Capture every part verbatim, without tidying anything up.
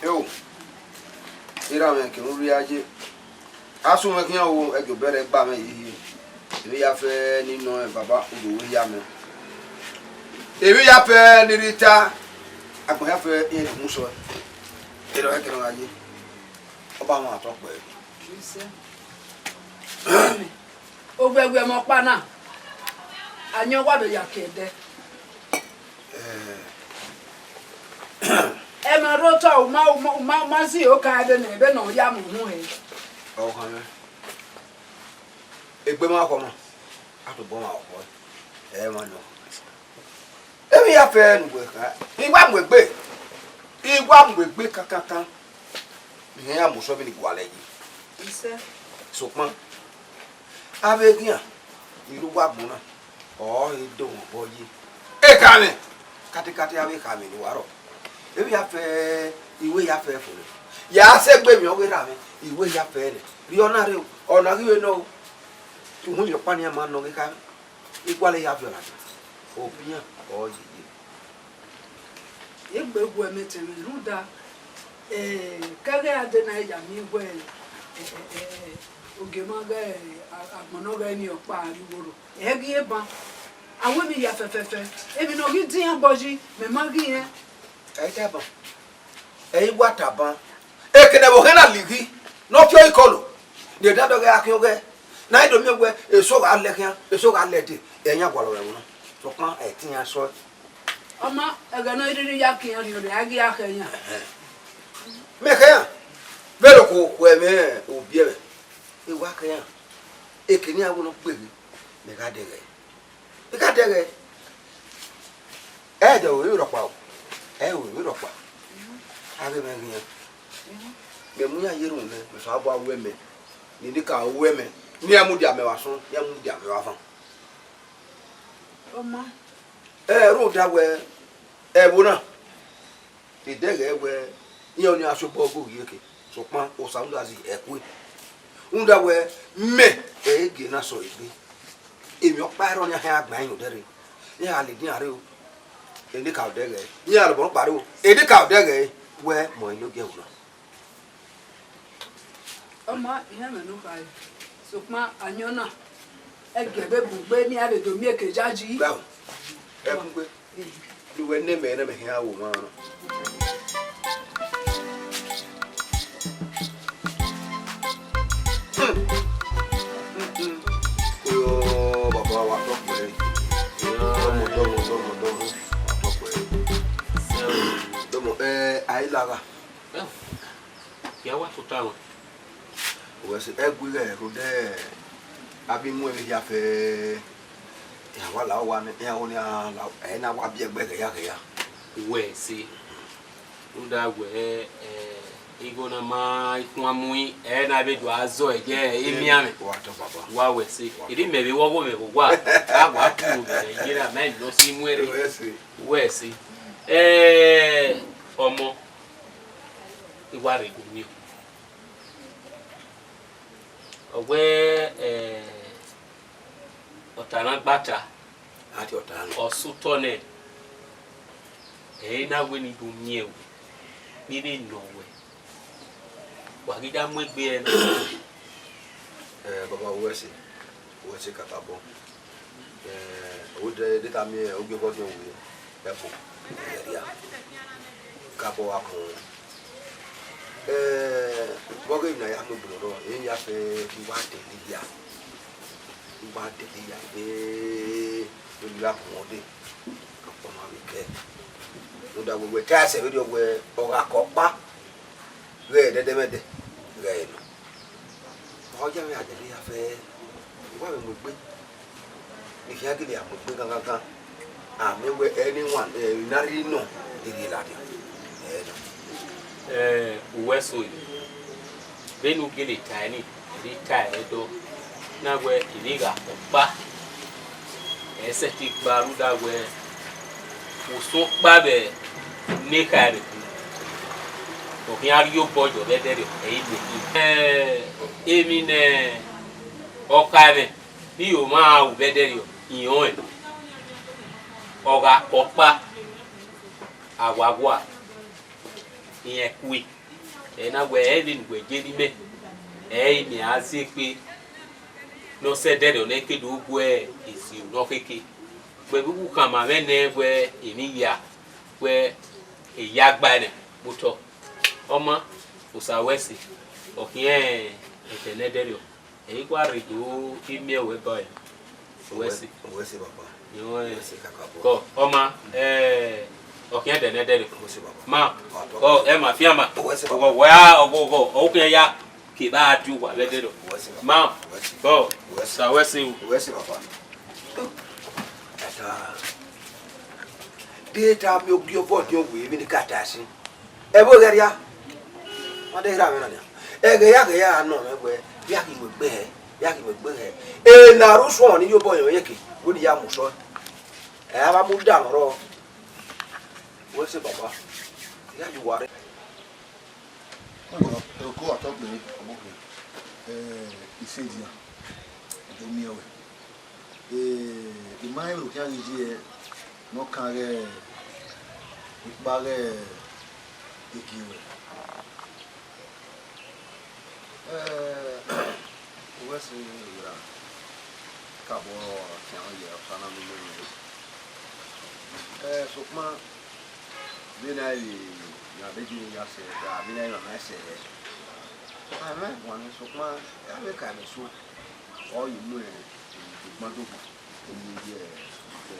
Eo, erha mwẹ ke ru rria ye. Asu mwẹ khian wo, ẹgiobẹrẹ gba mwẹ hiehie. Emwi ya fẹ ne I nọ rẹn baba, u do wẹ hia mẹ. Emwi ya fẹ ne I rhie ta, agbọn ya fẹ irẹn do mu sẹ. Erha mwẹ ke nọ gha ye. Ọba mwẹ atọ kpẹẹ. Owiẹwiẹ mẹ ọkpa na, ayọn wa do ya ke ẹdẹ. Eh. Ẹ ma rre otọ, u ma, u ma, u ma, u ma zẹ iro kan vbene, vbene ọ ya mu uhunmwu ẹre. Ọkhan mwẹ. Egbe ma khọ ma, a tobọ ma khọ, ẹ ma nọ. Emwi ya fẹ ne uwẹ kha, I wa mu egbe, I wa mu egbe kankankan. Mẹ iran ya mu sẹ vbene I gualọ yi. Isẹ. Sokpan, avbe eghian, I ru uwu agbọn na, ọ he do mwẹ obọ ye. Ekhaẹmwẹ, katekate avbe ekhaẹmwẹ ne uwa rrọọ. Emwi ya fẹ, iwe ya fẹ fo nẹ. Ya sẹ egbe emwi ọghe erha mwẹ, iwe ya fẹ nẹ. Rhie ọna rre o, ọna ghi vbe nọ o. Uhunmwu ọkpa nian ma nọ ghe ekhaẹmwẹ. I gualọ ya viọ ladian, obian ọ ye ye. Egbe gu ẹmwẹ tẹn mwẹ rhunmwuda, eh, ke ẹghẹ a de na ya miẹn wẹ, eh, eh, eh, ogie ma ghẹ, eh, a-, agbọn ne ọ ghẹ ni ọkpa rrie igho rrọọ. Ẹ ghi ban, a wẹ emwi ya fẹfẹfẹ, emwi ne ọ ghi dian bọ yi, mẹ ma ghi rẹn. Ẹ i tama, ẹ i wa tama, ekene ẹvbo hẹ na lighi, ne ọ fi ọre ikọlo, ne dandọ ghẹ gha khian ọghẹ, ne a i do miẹn wẹ eso gha lẹ khian, eso gha lẹ dee, ẹ i yan gualọ vbe ẹvbo na, sokpan ẹ i te iran sọe. Ọ ma, ẹghẹ ne ọ rhirhi ya ke iran rhiọnrhiọn, a ghi ya khẹ yan. Mẹ khẹ yan, vbene okhuo khu ẹmwẹ obiẹmwẹ, I wa khẹ yan, ekene iran wẹ ne ọ gbeghe, mẹ gha dẹghẹ. I ka dẹghẹ, ẹ dẹ ru emwi rhọkpa o, ẹ ru emwi rhọkpa, a ghe mwẹ ghian. Mẹ mu iran ye erhunmwu nẹ, mẹ sa bua wẹ mẹ, ne I ka wẹ mẹ, ne iran mudia mẹ vbe asọn, iran mudia mẹ vbe avan. Ọ ma. Ẹ rhunmwuda wẹ, ẹvbo na, I dẹghẹ wẹ, iran ọnii a si obọ ghe iyeke, sokpan Osa rhunmwuda zẹ ẹkue. Rhunmwuda wẹ, mẹ, ẹ i gie na sẹ egbe. Emwi ọkpa i rrọọ ne iran hẹ gba iran odẹ rre, iran gha lele iran rre o. Eni ka odẹ ghẹ, iran lobọ ọkpa rre o. Eni ka odẹ ghẹ, wẹ mọ enogie ẹvbo na. Ọ ma, iran mwẹ ne u khare, sokpan ayọn na, ẹgiẹ vbe bun gbe ne iran vbe do miẹn eke yayi. Gba o, ẹ bun gbe. Ne uwẹ ne mẹ ne mẹ khian ru mwa na. Oyo, baba wa tọ kpẹẹ. Dọmọ, dọmọ, dọmọ, dọmọ, wa tọ kpẹẹ. Dọmọ, eh, a i la gha. Ya wa tota ruẹ. Wẹ sẹ, ẹgu ighẹ rhunmwuda, a bi mu ẹmwẹ hia fẹ, iran wa la owa nẹ, iran ho ne iran la, ẹ i na wa biẹ ẹgbẹ ghẹ ya ghẹ ya. Wẹ sẹ, rhunmwuda wẹ, ẹ, igho na ma i khuan mu, ẹ na vbe do a zọ ẹdẹ emianmwẹ. Wa tọ baba. Wa wẹ sẹ, erha mẹ vbe wọ ọghọ mwẹ vbe owa, a wa tu mwẹ ye na, mẹ nọ si mu ẹre. Wẹ sẹ. Wẹ sẹ. Ẹ, ọmọ, I wa rre gu miẹn. Ọ wẹ, eh, ọta na gba ta, a tie ọta na. Ọ sẹ otọ nẹ, ẹ i na wẹ ne I do miẹn wẹ, ne I vbe nọ wẹ, wa ghi ya mu egbe ẹre na. Eh, baba, wẹ sẹ, wẹ sẹ kakabọ. Eh, odẹ de tama ogie ọgọdẹ wẹ, ẹfo, ẹria, kabọ wa kọn. Eh, vbe ọghe emwi ne a ya mu egbe nọ, emwi ya fẹ, I wa dẹlẹ ya, I wa dẹlẹ ya, eh, emwi ya kọn dee, ọkpọ ma vbe kẹ. Rhunmwuda wẹ, wẹ te a sẹ vberriọ wẹ, ọ gha kẹ ọkpa, ghẹ ẹdẹdẹmwẹdẹ, ghẹ nọ. Ọ ya mwẹ a dẹlẹ ya fẹ, I wa vbe mu egbe, I khian gele ya mu egbe gangan. A miẹn wẹ anyone, eh, ne a rhirhi nọ, I rhie ladian. Eh, nọ. Eh, uwẹ so yi. Vbene u gele tae ni, I rhie tae ẹdọ, na wẹ I vbe gha kpọkpa. Ẹ i sẹtin gba rhunmwuda wẹ, usọn ọkpa vbe ne kha ẹre ku, ọ khian rhie obọ yọ vbe ẹdẹrriọ, ẹ i miẹn khin. Eh, emwi ne ọkhaemwẹ ni yo mwa ru vbe ẹdẹrriọ, irẹn ọnrẹn, ọ gha kpọkpa, a wa wa, irẹn kue. Ẹ na wẹ, ẹ i vbe ne uwẹ ye ne imẹ, ẹ i miẹn a zẹ kpe ne ọ sẹ ẹdẹrriọ nẹ ke do gu esi ne ọ kheke. Wẹ vbe uwu khama mwẹ nẹ wẹ emwi hia, wẹ eya gba ẹnrẹn vbe otọ. Ọ ma, osa ruẹ ẹse, ọ khian ẹdẹ ne ẹdẹrriọ. Ẹ i wa rre do imiẹn ruẹ ba ẹre. Uwẹ ẹse. Uwẹ ẹse, papa. Uwẹ ẹse kakabọ. Kọ, ọ ma, eh, ọ khian ẹdẹ ne ẹdẹrriọ. Uwẹ ẹse, papa. Ma, ọ, ẹ ma fian ma. Uwẹ ẹse, papa. Ọghọ, wẹ a, ọghọ, ọghọ, ọ khian ya. Ke ba a di uwa vbe ẹdẹrriọ. Uwẹ ẹse, papa. Ma, uwẹ ẹse. Kọ, uwẹ ẹse. Sa uwẹ ẹse o. Uwẹ ẹse, papa. Ẹta. De ta miẹn ogie ọbọ diọn wẹ emwi ne ka ta sin. Ẹvbo ghẹ rria, ma de rha mwẹ na nian. Ẹghẹ ya, ẹghẹ ya nọ mwẹ wẹ, ya ghi mu egbe hẹ, ya ghi mu egbe hẹ. Ena rre usuọn ni ye obọ yọ yeke, wẹ ne I ya mu sọ. Ẹ a vba mu da mwẹ rrọọ. Wẹ sẹ baba, ya ye uwa rre. Oko ọtọ gbe ọmọ gbe, eh, isedian, do miẹn wẹ. Eh, I ma rẹn vbe okhian ghi ye ne ọ kan ghẹ ikpa ghẹ egie ruẹ. Eh, uwẹ sẹ ra, kabọ khian ye ọsa na nọ mwẹ. Eh, sokpan, vbene a i vbe, ne a vbe gie ya sẹ, da vbene a i mama sẹ rẹ. A mwẹ guan ni, sokpan, a vbe ka ẹmwẹ eso, ọ ye mu ẹgbẹn do gba, ọ ye ye ẹgbẹ.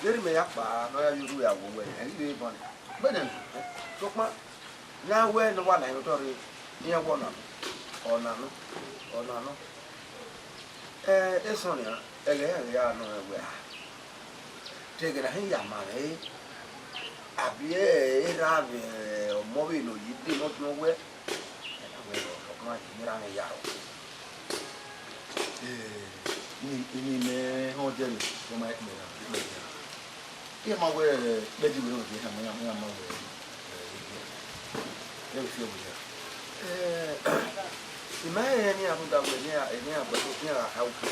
Vbene mẹ ya kpa, ne ọ ya ye orhu ya wo wẹ, ẹ ghi vbe van. Gbẹdẹ, sokpan, ne a wẹ ne ọ wa la ẹre otọ rre, iran wẹ ọna nọ, ọna nọ, ọna nọ. Ẹ, esọn nian, ẹghẹ iran ghi ra nọ rẹn wẹ, a, te ẹghẹ ne a hin ya ma mwẹ re, abi erha vbe ọmọ vbe ne ọ ye de ne ọ diọn wẹ, ẹ na wẹ ọkpa ne erha mwẹ ya rọ. Eh, ini, ini mẹ họn jẹ ni, ọ ma ẹkẹ mẹ na, ẹkẹ mẹ na. Iran ma wẹ, kpẹdẹ wẹ nọ, iran ma, iran ma wẹ, eh, iran fi ọvbokhan. Eh, I ma rẹn ne iran rhunmwuda wẹ ne iran, ne iran gba, ne iran gha kha uki,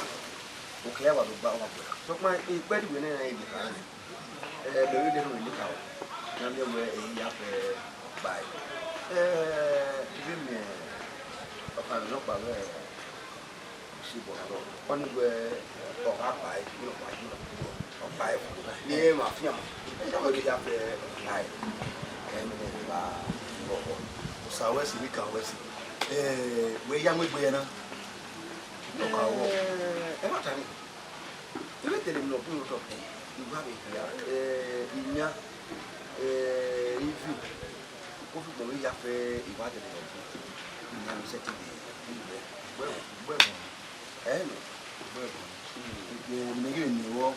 uki iran wa do gba ọmwa gbe. Sokpan, ikpẹdẹ wẹ ne iran ye vbe kha nẹ. Eh, mẹ vbe de rhunmwuda eni kha o. Iran miẹn wẹ, ehe ya fẹ ọkpa ẹre. Eh, I vbe miẹn ọkpa nọkpa vbe Ọnii wẹ ọ gha kpa ẹre, ọ gha kpa ẹre, ọ kpa ẹre. Iran ma fian ma, ọ ghi ya fẹ ọkpa ẹre. Ẹmwẹ ne I gha bọ. Osa ruẹ ẹse, ivbi kan ruẹ ẹse. Eh, wẹ ya mu egbe ẹre na. Nọkpa vbọ? Eh, ẹmwata nii. I vbe tẹlẹ emwi ne ọ bun otọ, I wa vbe hia, eh, I yan, eh, ivi, uko fi gbọn vbe ya fẹ I wa tẹlẹ emwi ne ọ bun. I yan vbe sẹtin vbe, vbe, vbe, vbe, ẹ nọ. Vbe, vbe, ne I ghi miẹn vbọ,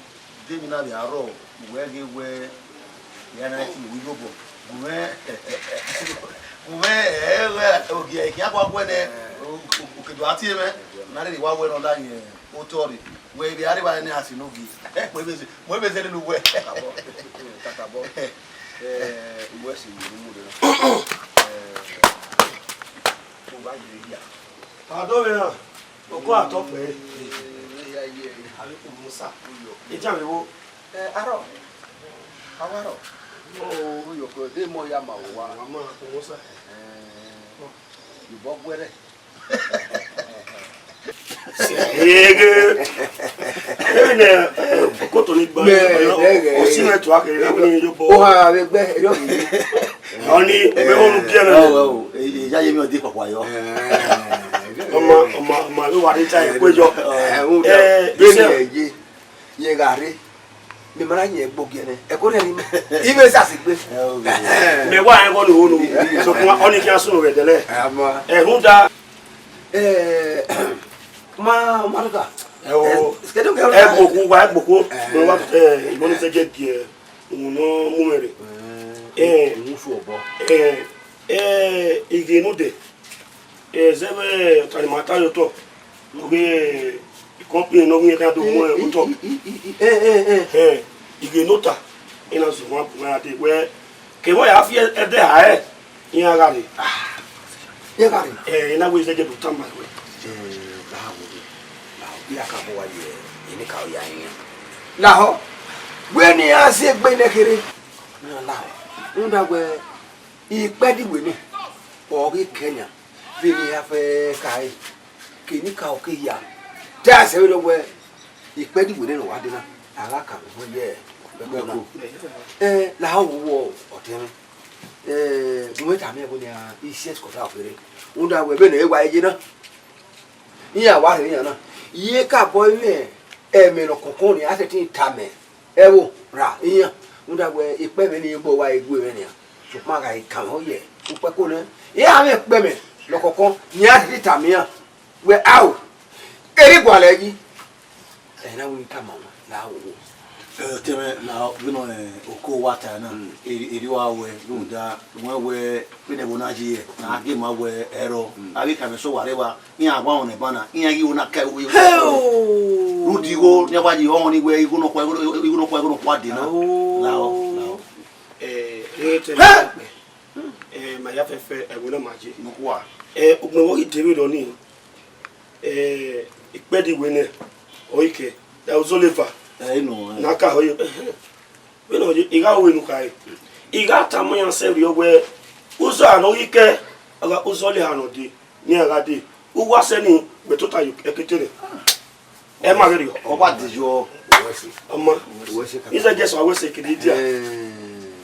de emwi na vbe a rrọọ, wẹ ghe wẹ, I ra na tie uwu igho obọ. Gu mwẹ, gu mwẹ, ẹ, ẹ, ogie, I khian gua guẹ nẹ, o, o, oke do a tie mwẹ, ne a rhirhi wa wẹ ne ọ la yin otọ rre. Wẹ vbe a rre evbare ne a si ne ogie. Ẹ, mu ebe zẹ, mu ebe zẹ ne uwẹ. Kakabọ, kakabọ. Ẹ, uwẹ si ye ne mu rre na. Ẹ, u wa ye ya. Adọmwẹ na, oko atọ fẹ. Ẹ, ya ye. Ave kuru Musa. Uyo. Ejan vbe wo? Ẹ, arọ. Awa arọ. Oh. Uyo ko, de mọ ya ma owa. Wa ma kuru Musa. Ẹ, ibọ guẹrẹ. Ege. Ene, eh, koto ni gba. Mẹ, mẹ, mẹ. O si mẹ tua ke, na ni yo bo. O ha, vbe gbe, yo. Ọnii, mẹ ko nu gie na. Oh, oh, eh, eh, ya ye mi ode papa yo. Eh. Ọma, ọma, ọma, vbe wa ni ta ẹkue yọ. Eh, o da. Eh, beni ise- ẹ ye, ye gha rre. Mẹ ma na yin ẹgbe ogie nẹ, ẹko rhẹn ni mẹ. I vbe sasi gbe. Mẹ wa rẹn vbọ ne u ho nu. Sokpan ọnii khian sunu vbe ẹdẹlẹ. Ama. Ẹ rhunmwuda. Eh, ma, ma rhunmwuda. Ẹ o, ẹ, ẹ gbokhu, wa ẹ gbokhu, ẹ, mo wa, ẹ, ìbọn ní sẹjẹ diẹ, òun náà mú mẹ rè. Ẹ, ẹ, ẹ, ighe nodẹ, ẹ, zẹ vbe ọta ne ima ta ye otọ, ọ ghe company ne ọ ghi ta do mu otọ. Ẹ, ighe nota, ẹ na zẹ owa bu ma ya dee wẹ, kevbe ọ ya fi ẹdẹ ha ẹre, iran gha rre. Iran gha rre? Ẹ, ẹ na wẹ zẹdẹ do tama wẹ. Ẹ, lahọ, lahọ, iran ka bọ wa ye, eni ka ya iran. Lahọ, wẹ ne iran zẹ egbe nẹ kherhe. Iran lahọ. Rhunmwuda wẹ, ikpẹdẹ iwẹ nẹ, ọ ghi kẹ nian, vbene iran fẹ ka ẹre, ke eni ka ọ ke hia. Te a sẹ vberriọ wẹ, ikpẹdẹ iwẹ nẹ ne ọ wa dee na, a gha ka vbe ye ẹko na. Ẹ, lahọ, wo wo ọtẹn mwẹ. Ẹ, gu mwẹ tama ẹvbo nian, I si ẹse kọta ọ kherhe. Rhunmwuda wẹ, vbene ẹ wa ye na, iran wa rhe iran na, iye ka bọ mwẹ ẹmwẹ ne ọ kọkọ nian, a sẹtin tama ẹvbo ra iran. Rhunmwuda wẹ, ikpẹmwẹ ne I bọ wa gu mwẹ nian, sokpan a gha kan mwẹ ọ ye ukpẹko nẹ, iran mwẹ ikpẹmwẹ ne ọ kọkọ nian, a sẹtin tama iran wẹ, ao, erha I gualọ yi. Ẹ na wẹ I tama wan, lahọ, wo. Ẹ, ọtẹn mwẹ, lahọ, vbene, ẹ, oko wa ta na, erha, erha I wa wẹ, rhunmwuda wẹ, wẹ, vbene ẹvbo na ye, ne a gie ma wẹ ẹrọ, a ghi ka mwẹ sẹ owa rre evba, iran wa rọnmwẹ ban na, iran ghi ho na ka ẹvbo ye. Rhunmwuda igho ne a wa ye ọnrẹn ni wẹ igho nọkhua, igho, igho nọkhua, igho nọkhua dee na. Lahọ, lahọ. Ẹ, ẹ, ọtẹn mwẹ, ẹ, ma ya fẹfẹ ẹvbo na ma ye. Nọkhua. Ẹ, ugbẹn vbe ọ ghi de vberriọ nii, ẹ, ikpẹdẹ iwẹ nẹ, ọ i kẹ, ẹ, ozọleva. Ẹ, I nọ, ẹ. Ne a ka ho ye. Vbene ọ ye, I gha ru enu khare. I gha tama iran sẹ vberriọ wẹ, uzọ eha ne ọ ghi kẹ, ọ gha uzọ lẹ eha ne ọ dee, ne iran gha dee. Uwu asẹ nii, wẹ tota ye ẹkete nẹ. Ẹ ma vberriọ. Ọ wa de yọ. Ọma. Izẹ Jesu, a wẹ sẹ kede dia. Ẹ.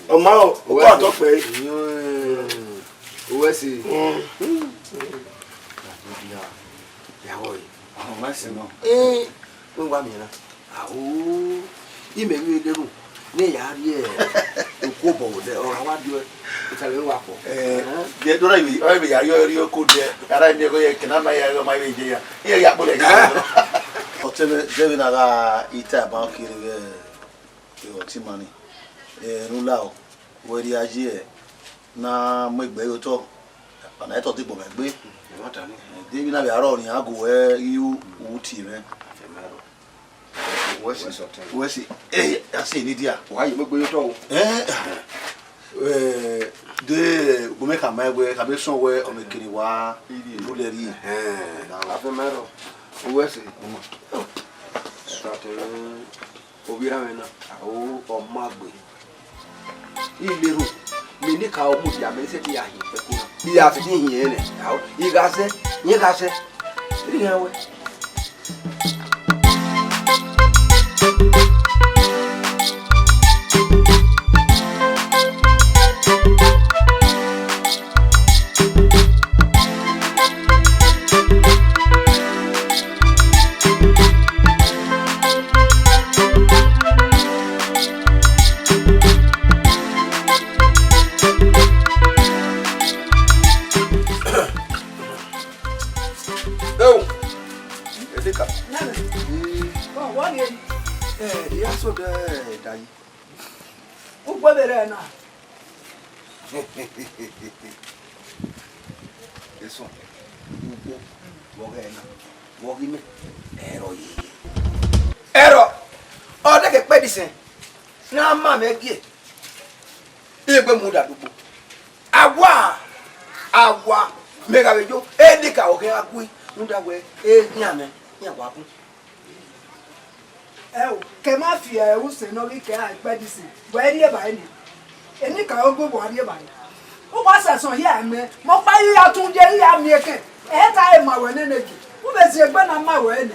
Ọma o, ọ kọ atọ kpẹ. Ẹ. Owẹ sẹ. Mm. Ya wọ yi. Ọma sẹ nọ. Ẹ, wẹ wa miẹn na. Ao, imẹ vbe de ru, ne ya rrie oko obọ vbe odẹ, ọ gha wa diọ, italẹ wa kpọ. Eh, ẹhẹn. Ye do na ibi, ọ ibi ya yo ri oko odẹ, ara ni ko ye kina ma ya yo ma ibi je ya. Iye ya kpọlẹ ya. Ọtẹn mwẹ, de vbe na gha ita ban kiri vbe ọtẹn ima ni. Eh, rula o, wẹ rhie aye, na mu egbe ye otọ, ọna etọ degbe mwẹ gbe. Ẹ ma ta ni. Eh, de vbe na vbe arọ ni a gu wẹ iru u tie mwẹ. Wẹ si, wẹ si, eh, a si ni dia. Wa ye mu egbe ye otọ o. Eh, eh, de, gu mwẹ ka ma wẹ, ka be sọn wẹ, ọ mẹ kere wa, du lẹ rhie. Eh, a fẹ ma rọ. Wẹ si. Sa te. Ovbi erha mwẹ na, ao, ọ ma gbe. I le ru, mẹ ne ka mudia, mẹ ne sẹtin ya hin ẹko na. I ya sẹtin hin ẹnrẹn, ao, I gha sẹ, rẹn gha sẹ. Erriọ iran wẹ. Ẹo, Edeka. Nene. Ee. Ọ, wọ rhie. Ẹ, I ya sẹ odẹ, ẹ, da yi. Ukpo vbe rẹ na. Eso, ukpo, vbe ọ ghẹ na, vbe ọ ghi mẹ, ẹrọ ye. Ẹrọ, ọ dẹkẹ kpẹdisẹn, ne a ma mwẹ gie, I gbe mu da dugbo. Awa, awa, mẹ gha vbe yo, Edeka ọ ghẹ gha gui, rhunmwuda wẹ, e yan mwẹ, iran wa bun. Ẹo, kẹ ma fi ẹre use ne ọ ghi kẹ a ikpẹdisẹn, wẹ rhie evbare nẹ. Eni ka ogbe wa rhie evbare. U wa sẹsọn hia ẹmwẹ, mẹ ọkpa i ya tun ye, I ya miẹn ekẹn. Ẹ ta e ma wẹ nene gi. U vbe ziengbe na ma wẹ nẹ.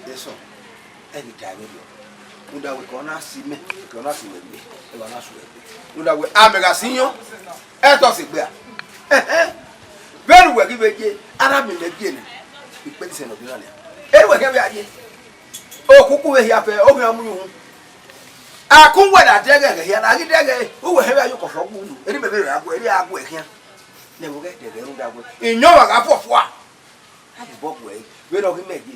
Ẹ, eso, ẹ ghi da ẹmwẹ rriọ. Rhunmwuda wẹ ke ọ na si mẹ, ke ọ na si wẹ gbe, ẹ wa na su wẹ gbe. Rhunmwuda wẹ, a mẹ gha si yọn, ẹ tọ sẹ egbe a. Ẹhẹn. Vbene uwẹ ghi vbe ye, a na miẹn mẹ gie nẹ, ikpẹdisẹn ne ọ dinna nian. Ẹ i wẹ khian vbe a ye. Okuku vbe hia fẹ, ọ khian mu uhunmwu. A kun wẹ na dẹghẹ ẹghẹ hia, na ghi dẹghẹ, uwẹ hẹ vbe a ye okọfọ gu unu, erha imẹ vbe ra guẹ, erha a guẹ khian. Ne ẹvbo ghẹ dẹghẹ rhunmwuda wẹ, iyọnmwa gha fọfua. A ye obọ guẹ, vbene ọ ghi mẹ ye.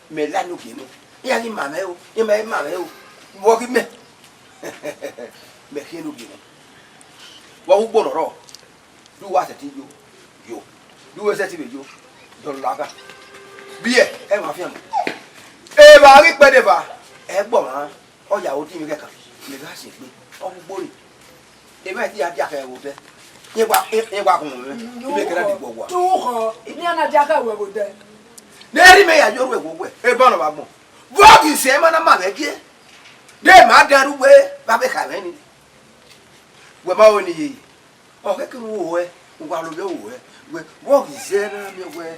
Mẹ la ne ogie nẹ, iran ghi ma mwẹ o, iran ma ma mwẹ o, vbe ọ ghi mẹ? Mẹ khian ne ogie nẹ. Vbe ọ ugbo ne ọ rrọọ? De uwa sẹtin yo, yo. De uwa sẹtin vbe yo, dọlọ gha. Biẹ, ẹ wa fian mẹ. Evba ghi kpẹdẹ eva, ẹgbọmwa, ọ ya ro dinmwi khẹkan, mẹ gha sẹ egbe, ọ wu gbo re. Emwa ti ya dia khẹ vbe odẹ. Rẹn wa, rẹn wa ghọnmwẹ mwẹ, ibe kẹrẹ di gbọgbọ. Tu khọ, inian na dia khẹ ruẹ vbe odẹ. Ne erha mẹ ya ye orhu ẹvbo wẹ, ebe ọnọ vbe agbọn. Vbọ ghi sẹ emwa na ma mwẹ gie? De ma dan ru wẹ, vbe a vbe kha mwẹ ni. Wẹ ma ro ni ye. Ọ khẹke ne u ruẹ, u wa lovbiẹ ruẹ, wẹ, vbọ ghi zẹ ne a miẹn wẹ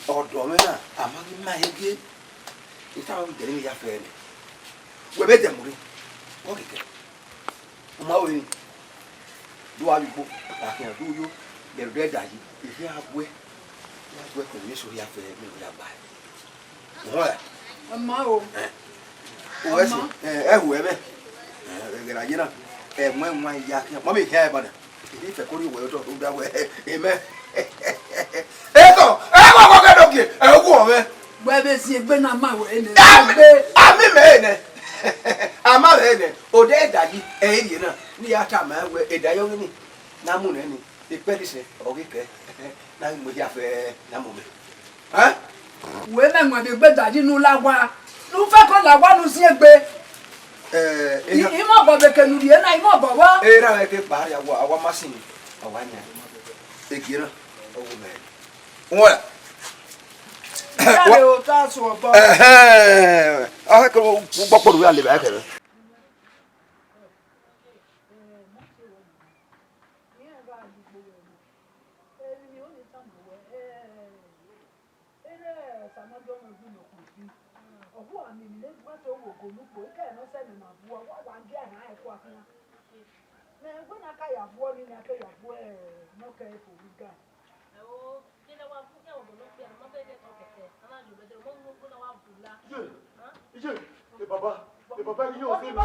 ọdọ mwẹ na, a ma ghi ma ẹre gie, I tama wẹ I dẹ ne I ya fẹ nẹ. Wẹ vbe dẹ mu rre, ọ kẹkẹ. U ma ru emwi, do a vbe igbo, a khian do yo, mẹ rhie ẹdẹ yi, I khian gha guẹ, I gha guẹ ke ovbi eso hia fẹ, mẹ ne ọ ya gba ẹre. Uhunmwu. Ọ ma o. Ẹ. Uwẹ si, ẹ, ẹ hu ẹmwẹ. Ẹ, ẹghẹ ne a ye na, ẹ, mu ẹwaẹn ya khian. Mọmẹ, I khian ẹmwẹ na. I fẹ ko rhie uwẹ otọ, u da wẹ, ẹ, mẹ. Etọ, ẹ, wa, wa, wa, do gie, ẹ, wu mwẹ. Wẹ vbe si egbe na ma wẹ nẹ. A, egbe. A miẹn mẹ nẹ. A ma mwẹ nẹ. Odẹ ẹdẹ yi, ẹ, erriẹ na. Ne I ya tama wẹ, ẹdẹ yi ọghe ni, na mu nẹ ni. Ekpẹdẹ sẹ, ọ ghi kẹ. Na ghi mu ehia fẹ, na mu mẹ. Ẹ? Wẹ mẹ wọn vbe egbe da yi ne u la owa, ne u fẹko la owa ne u ziẹn egbe. Ẹ, I, I mọ obọ vbe eke ne u rhie na, I mọ obọ vbọ. Erha mwẹ ke kpa ya wa, a wa ma sin, a wa yan. Egie na, ọ wu mẹ. Wẹ. Iran le ota so obọ. Ẹhẹn. A ke u gbọkpọ ru ya le ba kẹrẹ. Iran gha ye igbo wẹ nọ. Emwi ne I tama wẹ, eh, erha Osanobua mwẹ gu nọ khuo fi. Ọ hu a miẹn emwi ne gu ẹto vbe ogo ne ukpo, I kẹ ne ọ sẹ ne ima vuọ, wa wa gie ẹre na ẹkua khian. Mẹ wẹ ne a ka ya vuọ ni, ne a ke ya vuọ, eh, ne ọ kẹ police guy. Ẹo, iye, iye, e baba, e baba, iye ọse na.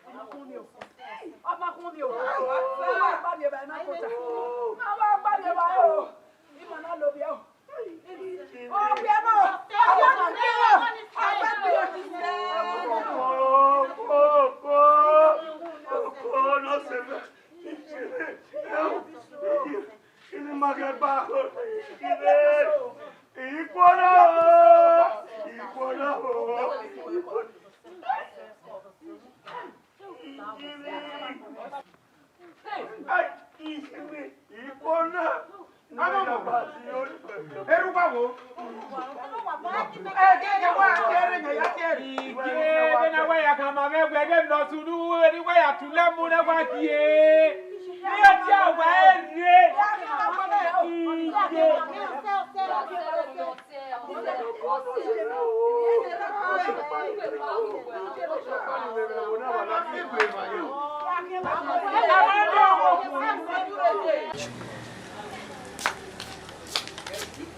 Ọma khuọnmwi o. Ọma khuọnmwi o. Ọma gba miẹn evbare na kota. Ọma gba miẹn evbare o. Ima na lo vbiẹ o. Tule mu na wa die. Iye ti a wa ere. Iye.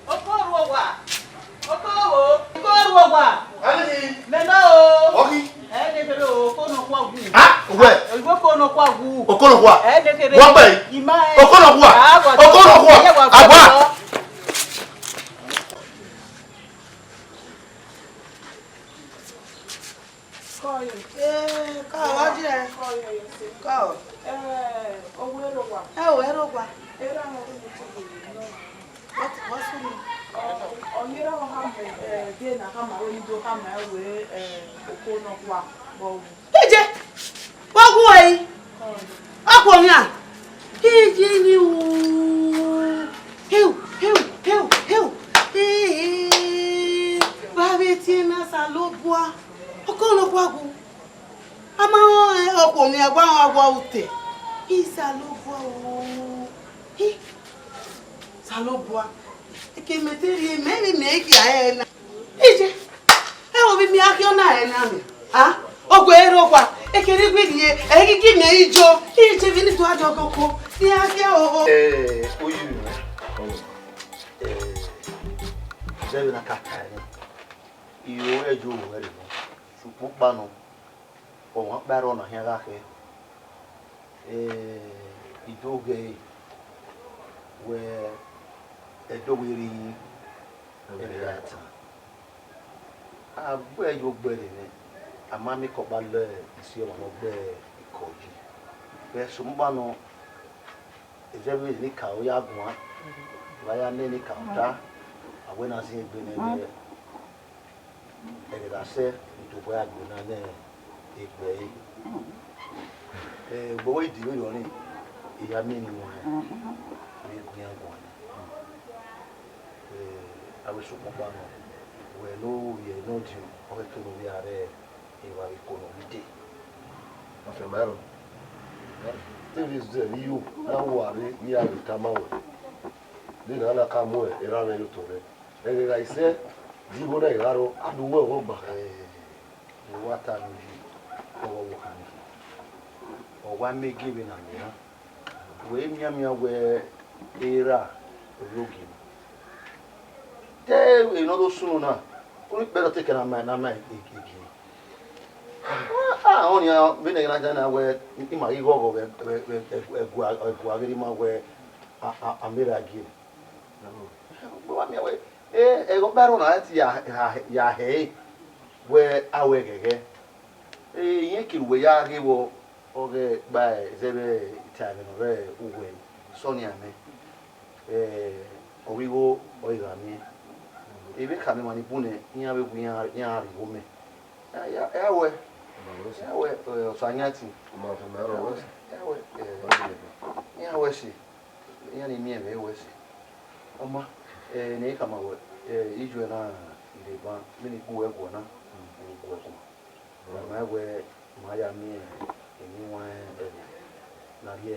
Okoruowa, okowo, okoruowa. Ani? Mẹ ma o. Ọghi? Ẹ ne kere o, ko nọ kua gu. Ha? Uwẹ? Iwe ko nọ kua gu. Okonọkua? Ẹ ne kere. Wọ gbe? Ima ẹ. Okonọkua? Ah, wa. Okonọkua? Ẹ wa. Agba. Kọ ye. Ee, kọ, wa jẹ. Kọ ye, ye se. Kọ. Ee, owo ẹrọ wa. Ẹ o, ẹrọ wa. Erha mwẹ ọghe ne I tughe nọ. What, what's your name? Ọ, ọ ye erha mwẹ khama, eh, de na khama, ro ni do khama wẹ, eh, okonọkua, vbe ọ wu. Eje, vbe ọ wu ẹre? Ọ khuo khian. Eje ni u. Heu, heu, heu, heu. Ee, vbe a vbe tie na Osanobua. Okonọkua gu. A ma rẹn ọkhuo ne a wa rẹn, a wa ru te. Osanobua o. Hi, Osanobua. Eke mẹ te rhie, mẹ vbe mẹ ghi a ẹre na. Iye, ẹ o vbe mẹ a khian na ẹre na mẹ. A? Ọgua ẹre rre owa. Eke ne I ghi rhie, ẹ i ghi gi mẹ ijo. Iye, vbene I do a dọghe oko. Ne a khian o. Eh, oyu. Eh, zẹ vbene a ka ta ẹre. I ru ẹre yo ru ẹre nọ. Sokpan ọkpa nọ. Ọmwa ọkpa ẹre ọna khian gha khẹ, eh, I do ghe ẹre wẹ ẹdẹ ovbi erha iyẹn ẹre a tan. A gbe ẹre ye ogbe ẹre nẹ, a ma miẹn ikọkpa lẹ isi ọmwa ne ọ gbe ikọ yi. Vbe sokpan ọkpa nọ, Ezẹvbe ne ikaro ya guan, wa ya nẹ ne ikaro ta, a wẹ ne a zin egbe nẹ vbe ẹghẹ ne a sẹ ne tobọ ya gbe na nẹ egbe ẹre. Eh, ugbẹn wẹ I di vberriọ nii, I ya miẹn emwi ne I wanrẹn vbe gu iran guan nẹ. Eh, a wẹ sokpan ọkpa nọ, wẹ ne ovbi ẹre ne ọ diọn, ọ ghẹ ke ne ovbi ẹre rre evba vbe iko ne ọ rre dee. Ọ fian ma rrọọ. Te vbe zẹ vbe iyo na wa rre ne iran vbe tama wẹ, de ne a na ka mu erha mwẹ ye otọ mwẹ. Ẹghẹ gha i sẹ, de igho na gha rrọọ, a do wẹ ọghọ gba kha. Eh, wa ta ne uyi, ọghọ vbe okhan nii. Ọ wa miẹn gie vbene a miẹn na. Wẹ mianmian wẹ erha ọre ogie na. Te emwi ne ọ do sunu na, unu ikpẹdẹ ọ te kẹ na ma, na ma gie. A, ọnii vbene ẹghẹ na dia na wẹ, ima ghi ghọghọ vbe, vbe, vbe ẹguae, ẹguae ghe ne ima wẹ a, a, a miẹn erha gie. Ugbẹn wa miẹn wẹ, e, ẹghẹ ọkpa ẹre ọna ti ya, ya, ya hẹ ẹre, wẹ a wẹ ghẹghẹ. E, irẹn kere uwẹ ya ghe vbọ, ọ ghẹ kpa ẹzẹ vbe ita ẹmwẹ ne ọ rre uwẹ, sẹ ọnii amẹ. Eh, ọ vbe igho ọre I gha miẹn. Evbe khama emwa ni bun nẹ, iran vbe gu iran, iran rrie igho mẹ. Ya, ya, ya wẹ, ya wẹ, eh, Osayanti. Ya wẹ, eh, iran wẹ ẹse. Iran ni miẹn mwẹ wẹ ẹse. Ọ ma, eh, ne I khama wẹ, eh, ijuẹ na rre ban, vbene I gu ẹguae na, I gu ẹguae. Ọ ma wẹ, ma ya miẹn emwi iwan ẹvbo ne a rhie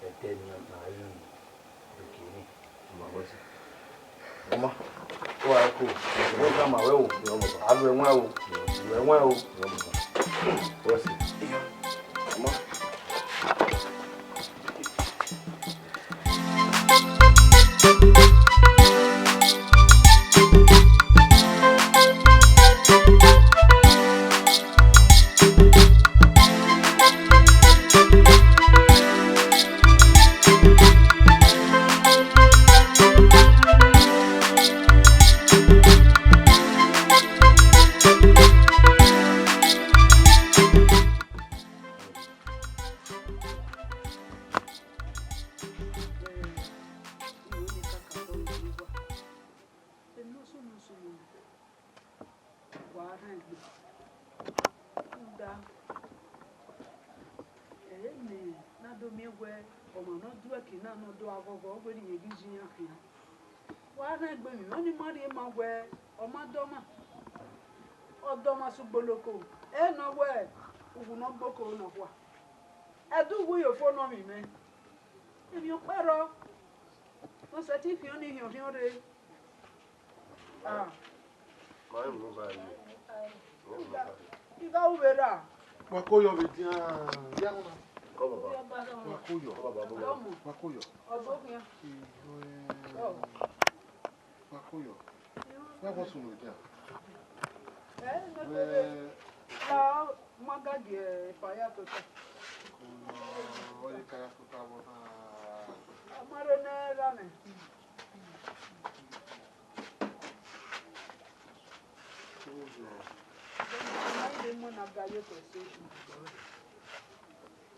ẹdẹ ni na ri ogie ni. Ọ ma, ọ ma, ọ gha ẹko, ọ gha ma wẹ o, a lu ẹwaẹn o, lu ẹwaẹn o. Wẹ ẹse. Ọ ma. Ẹmwẹ ọsọmọ ọsọmọ, wa rhan egbe. Rhunmwuda, ẹre mẹ na do miẹn wẹ ọmwa ne ọ do ẹki na ne ọ do gha ghọghọ, ọ wẹ ne irẹn ghi ye iran khian. Wa rhan egbe emwi ọnii ma rhie ma wẹ ọ ma dọmwa, ọ dọmwa sẹ ugboloko, ẹ nọ wẹ uwu ne ọ gbe oko nọkhua. Ẹdẹ uwu ye ofo nọ mwẹ mẹ. Emwi ọkpa rrọọ. Ne ọ sẹtin khian ni hiọn khian rre. Ah. Ma rẹn mobile ye. I gha ru vbe ra. Wa ko yọ vbe dian. Ya wọn na. Kọ baba. Wa ko yọ. Kọ baba, baba. Wa ko yọ. Ọgbọ khian. Wa ko yọ. Ya wọn sunu vbe dian. Eh, no, no, no. Wẹ Ma ga gie epa ya tota. Ọyẹka ya tota vbọ na. A ma rre nẹ gha mẹ.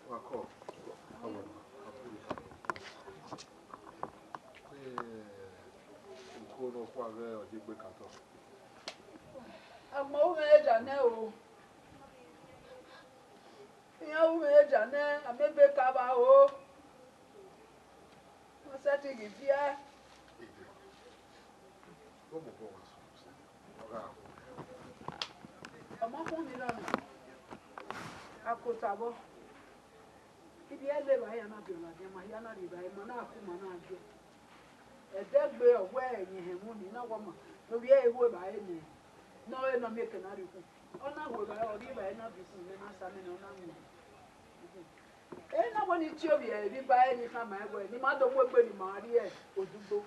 Wa kọ. Eh, uko ne ọ khua ghẹ ọ ye egbe kan otọ. Agbọn u mwẹ eja nẹ o. Iran ru mwẹ eja nẹ, a miẹn ebe ka vba ro. Ọ sẹtin ghi viẹ. Ọ ma khuọnmwi ra nọ. A kota vbọ. Ivbi ẹre levba iran na biẹ ladian, ma hia na rri evbare, ma na ku, ma na gie. Ẹdẹgbe ọ wẹ ẹyẹn hẹn mu ni, na wọ ma, ne ovbi ẹre ru evbare nẹ, ne ọ re ne ọ miẹn ekẹ na rhie ukhu. Ọ na ru evbare, ọ rhie evbare na viọ ukhu, mẹ na sa amẹ ne ọ na mu. Ena wẹ ne I tie ovbi ẹre vbe iba ẹre ne I khama ẹn wẹ, ne ima do mu egbe ne ima rrie odugbo.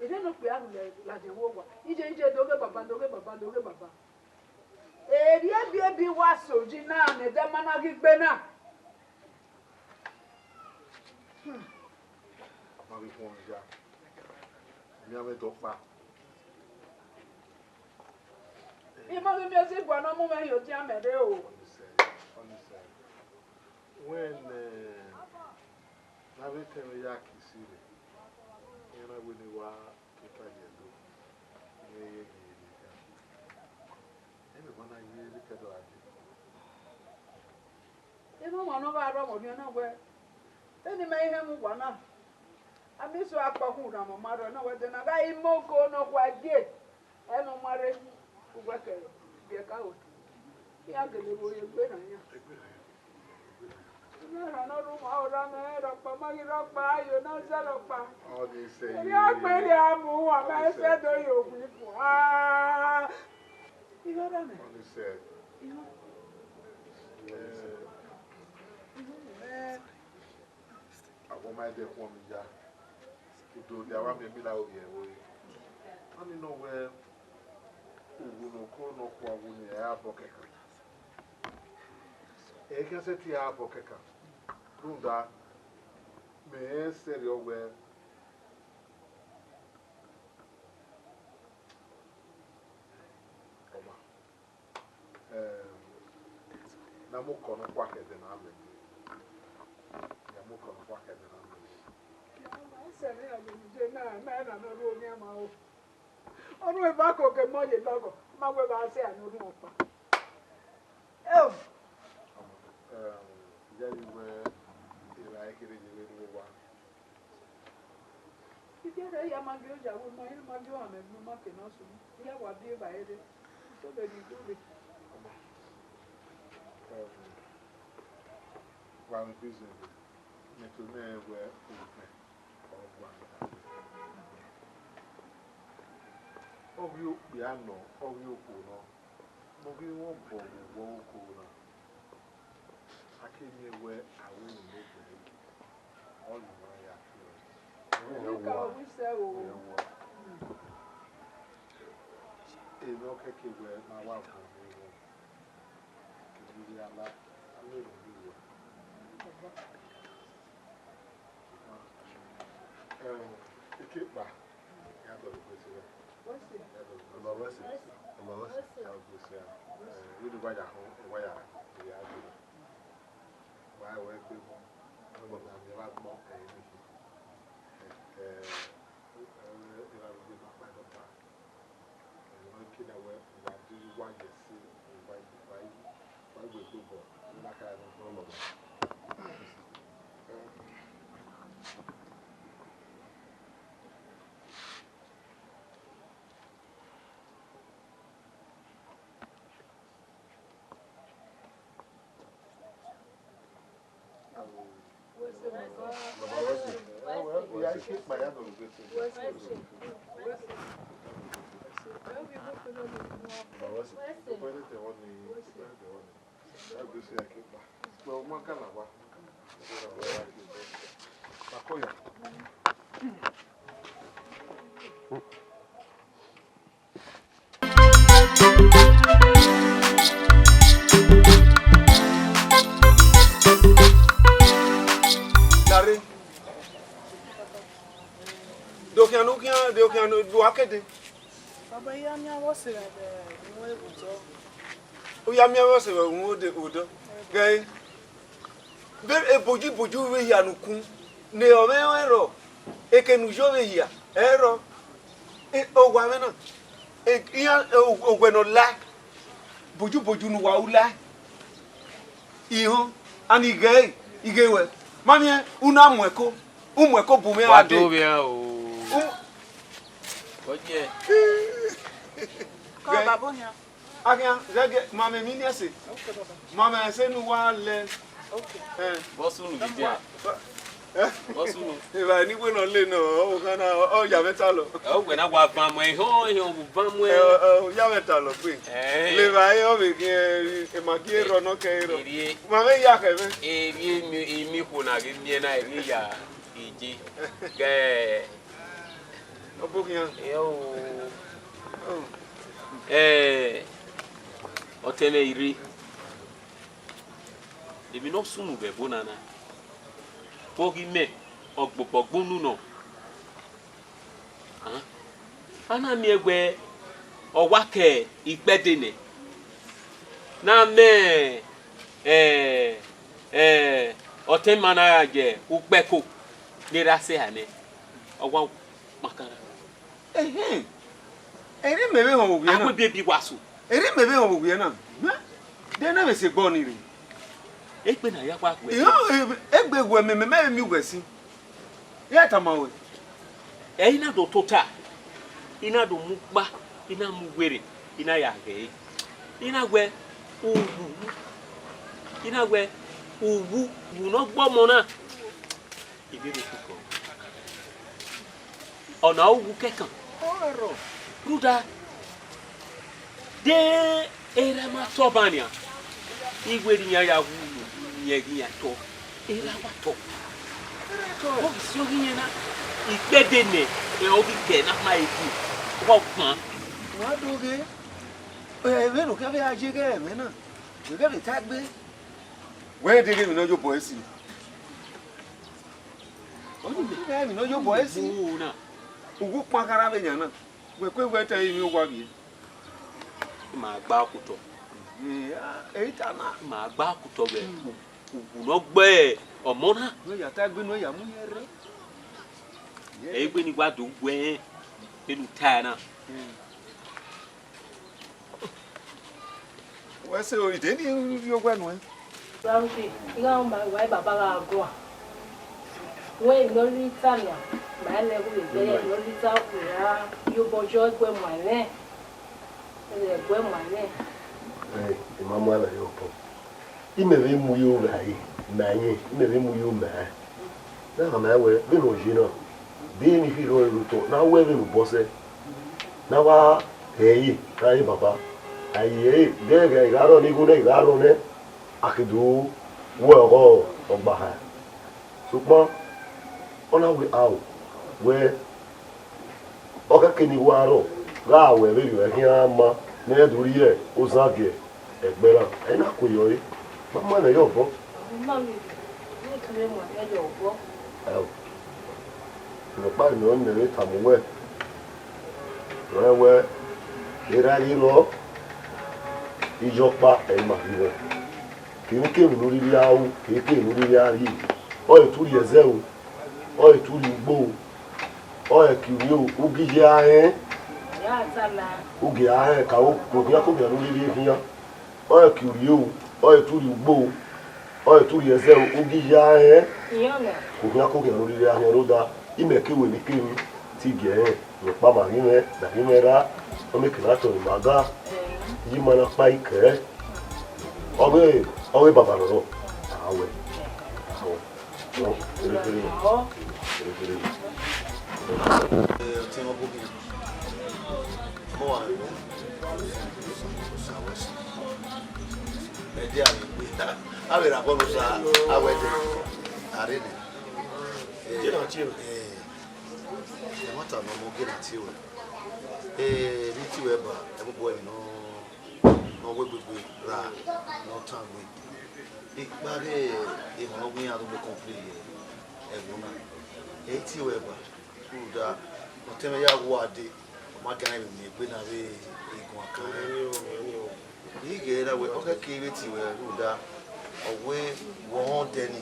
Erriọ ne okpia rhulẹ ladian vbe owa. Iye, iye, do ghe baba, do ghe baba, do ghe baba. Erriọ ebiebi wa so yi na, ne ẹdẹ ma na ghi gbe na. Hmm. Ma vbe khuọnmwi ya. Miẹn mwẹ dọkpa. I ma ghi miẹn ozigua ne ọ mu mwẹ hin odian mẹ rre o. Ọnii sẹ, ọnii sẹ. Wẹ ne, ne avbe etẹn mwẹ ya ke isi rre, iran na wẹ ne I wa tota ye Ẹdo, ne I ye ye rrie khian. Emwi ma na ye vbe ke do gha dee. Emwa ọmwa ne ọ gha rrọọ mwẹ orhiọn na wẹẹ, vbene imẹ i họn ẹmwẹ uwa na, a miẹn eso akpọ khun rhan mwẹ ọmwa rrọọ na wẹẹ, de ne a gha re imo oko ne ọ khua gie, ẹ ne ọ ma rre, uwẹ kẹ biẹ ka ro. Iran gele vbe ore egbe na yan. Iran rhan ne ọ rre uwa ora mẹ rhọkpa, ma ghi rhọkpa, ayo na zẹ rhọkpa. Ọnii sẹ. Erriọ gbe rhia mu uwa, ma i sẹ do ye owu ifuan. Igho ra mẹ? Ọnii sẹ. Igho. Ọnii sẹ. Igho mẹ. Avbe ọ ma dẹ khuọnmwi ya. Udo dia wa miẹn mina ovbi ẹvbo re. Ọnii nọ wẹẹ, uwu ne oko ne ọ khua wu ni, ẹ i ra bọ kẹkan. Ẹ i khian sẹtin ra bọ kẹkan. Rhunmwuda, mẹ rẹn sẹrriọ wẹẹ, ọma, eh, ne a mu okọ ne ọ khua khẹ ẹdẹ ne a mẹ. Ne a mu okọ ne ọ khua khẹ ẹdẹ ne a mẹ. Sẹ ne a ye je na, na, na, na, ru omiẹn ma o. Ọ ru eva ko ke mọ ye lọghọ, ma wẹ vbe a sẹ anu rhunmwuda ọkpa. Eo. Eh, iye ghi wẹ, erha i kherhe ye vbe rre owa. Iye rẹ ya ma gie oya, wẹ ma, ma gie ohanmwẹ, ma ke nọ sunu. Iye wa biẹ evbare rre. So vbe rhie igho rre. Wa mwẹ business, mẹ to nẹ wẹ, ovẹn ọ guan. Ọ ghi okpia nọ, ọ ghi okhuo nọ, ne ọ ghi mwẹ obọ vbe uwu oko na. A ke miẹn wẹ a ru emwi ne egbe ẹre, ọ ye uwa ya fi ọe. Ika owisẹ o. Emwi ọ kẹke wẹ ma wa bọ vbe ẹre. Kevbe ivbi ala, a miẹn emwi ne uwa. Ẹhẹn, ekekpa, ya dọlegbe sẹ. Wẹ sẹ. Ya dọlegbe sẹ. Ọma wẹ sẹ. Ọma wẹ sẹ. Ya dọlegbe sẹ. Eh, vbene wa ya họn, wa ya, ya dee. Wa wẹ gbe mọ. Ọgbọ na miẹn vbe agbọn, eh, ni. Eh, eh, eh, erha vbe ma kpa dọkpa. Ẹmwẹ kene wẹ wa do wa ye ẹse, wa, wa, wa wẹ gbobọ, ne a ka ya nọ. Gari. Do khian nu khian, do khian nu, do akede. Baba, I ya miẹn avbe ọse mwẹ vbe unu ẹvbo otọ. U ya miẹn avbe ọse mwẹ vbe unu odọ. Gẹe. Vbe ebojiboji vbe hia ne ukun, ne ọ mwẹ ẹrọ, eke ne u yo vbe hia, ẹrọ, e, owa mwẹ na, e, iran, e, owẹ ne ọ la, bojuboju ne uwa u la, ihọn, and I ghẹ, I ghe wẹ, ma miẹn, u na mu ẹko, u mu ẹko bu mwẹ Wa gha dee. Do vbe o. U- Ọ jẹ. Kọ Ghe. Baba ohian. Akhian, zẹgiẹ, ma mẹ emwi ni ẹse. Ma mẹ ẹse ne uwa lẹ. Eh. Vbọ sunu gidi a? Eh? Vbọ sunu? Evbare ne I wẹ ne ọ le nọ, ọ khan na, ọ ya mwẹ talọ. Ẹ, uwẹ na wa van muẹ, ehọn, ehọn, u van muẹ. Ẹ, ọ, ọ ya mwẹ talọ gbe. Eh. Le evbare ọ vbe ghi, ẹ, ma gie rrọ nọ kẹ rrọ. Erriẹ. Ma mwẹ ya khẹ mwẹ. Erriẹ imi, imi khuo na ghi miẹn na, erriẹ ya eje. Gẹ. Ọ bọ khian. Ẹ o. Ẹ, ọtẹn mwẹ I rre. Emwi ne ọ sunu vbe ẹvbo na na, vbe oghi mẹ, ọ gbobọ gbunu nọ. A na miẹn wẹẹ ọ wa ke ikpẹdẹ nẹ, ne a mẹ, ẹ, ẹ, ọtẹn ima na gha ye ukpẹko ne erha sẹ eha nẹ, ọ wa kpakara. Ehẹn, ere mẹ vbe họn vbe owiẹ na. Agbọn ebiebi wa so. Ere mẹ vbe họn vbe owiẹ na. Hẹn? De ne vbe sẹ egbe ọnii rre? Egbe na ya wa guẹ. Ehẹn, egbe wẹ mẹ, mẹ, mẹ vbe miẹn uwẹ sin. I ya tama ruẹ. Ẹ i na do tota, I na do mu ukpa, I na mu uwere, I na ya ghẹ ẹre. I na wẹ uwu, I na wẹ uwu, uwu ne ọ gbe ọmọ na. I vbe rhie okhuko. Ọna uwu kẹkan. Ọ rrọọ. Rhunmwuda, de erha ma tọ ọba nian, I wẹ ne iran ya wu unu, rẹn ghi iran tọ, erha wa tọ. Ọ ghi si oghi yẹn na, ikpẹdẹ nẹ, ẹ, ọ ghi kẹ ne a ma e gie, ọ gban. Wa do ghe, ẹ, vbene u khian vbe a ye ghẹ ẹmwẹ na, vbe ghẹ vbe ta egbe. Wẹ deghẹ emwi ne ọ ye obọ ẹse. Ọ ni mẹ. Emwi ne ọ ye obọ ẹse. Uwu na. Uwu kpakara vbe yan na. Wẹ kue wẹ te emwi owa vbiẹ. Ma gba okutọ. Ẹ, ẹ i ta na. Ma gba okutọ vbe uwu ne ọ gbe ọmọ na. Ne ọ ya ta egbe ne ọ ya mu ye rre. Ẹ i gbe ni wa do wẹ enu ta na. Wẹ sẹ ori de ni rhie owẹ nuẹn. Ramsey, iran ma wa baba gha guan. Wẹ ne ọ rhie ita nian, ma lẹ ghe vbe ẹre ne ọ rhie ita, ya ye obọ yọ ẹguẹ muan nẹ. Ẹguẹ muan nẹ. Ẹ, I ma mu aro ye obọ. Imẹ vbe mu yo gha re, ma rẹn, imẹ vbe mu yo ma rẹn. Na khama wẹ vbene ọ ye na, de emwi kherhe ọre rre otọ, ne a wẹ vbene u bọ sẹ, ne a wa hẹ ẹre, ne a re baba. A ye ẹre, de ẹghẹ I gha rrọọ ne igho nẹ, I gha rrọọ nẹ, a ke do wẹ ọghọ ọgbaha. Sokpan, ọ na wẹ aro wẹ, ọ khẹke ne I wa rrọọ, gha wẹ vberriọ, ẹ khian ma ne ẹ do rhie ozan gie ẹgbẹe na, ẹ i na kue yọ re, ma mu ẹmwẹ ye obọ. Mami, ne u kere mu ẹmwẹ ye obọ. Ẹo, rhọkpa ne ọ mẹ vbe tama uwẹ, rẹn wẹ, erha ghi rrọọ, iye ọkpa ẹ i ma ghi rrọọ. Kevbikevbi ne u rhirhi a ru, kevbikevbi ne u rhirhi a rhie, ọ i tu rhie ẹzẹ o, ọ i tu rhie ugbo o, ọ i ki rhie o, u ghi ye a rẹn, u ghi a rẹn ka okhian kokhian ne u rhirhi khian. Ọ i ki rhie o, ọ i tu rhie ugbo o, ọ i tu rhie ẹzẹ o, u ghi ye a rẹn, kokhian kokhian ne u rhirhi a khian rre odẹ, imẹ ke wẹ emwi kemwi te I gie ẹre, rhọkpa ma ghi mwẹ, da ghi mwẹ ra, ọ mieke ne a tọn ima ga, iye ima na kpa ikẹ. Ọghe, ọghe baba nọ rọ, a wẹ, a wẹ. Ẹdẹ a vbe gbe, a vbe rha bọlọ sa, a wẹ ẹdẹ a rre nẹ. Gie na tie ruẹ. Ẹmwata ne ọ mu gie na tie ruẹ. Ee, ne I tie ruẹ ba, ẹmwẹ obọ emwi ne ọ ne ọ wegbe egbe ra ne ọ tangbe. Ikpa ghe emwa ne ọ gu iran do gbe complain ye ẹvbo na. E tie ruẹ ba, rhunmwuda ọtẹn mwẹ ya wu a dee, ọ ma gian miẹn egbe na vbe iguan kan. I ghee na wẹ ọ khẹke vbe tie ruẹ rhunmwuda ọ wẹ wẹ ọnrẹn ọdẹ ni,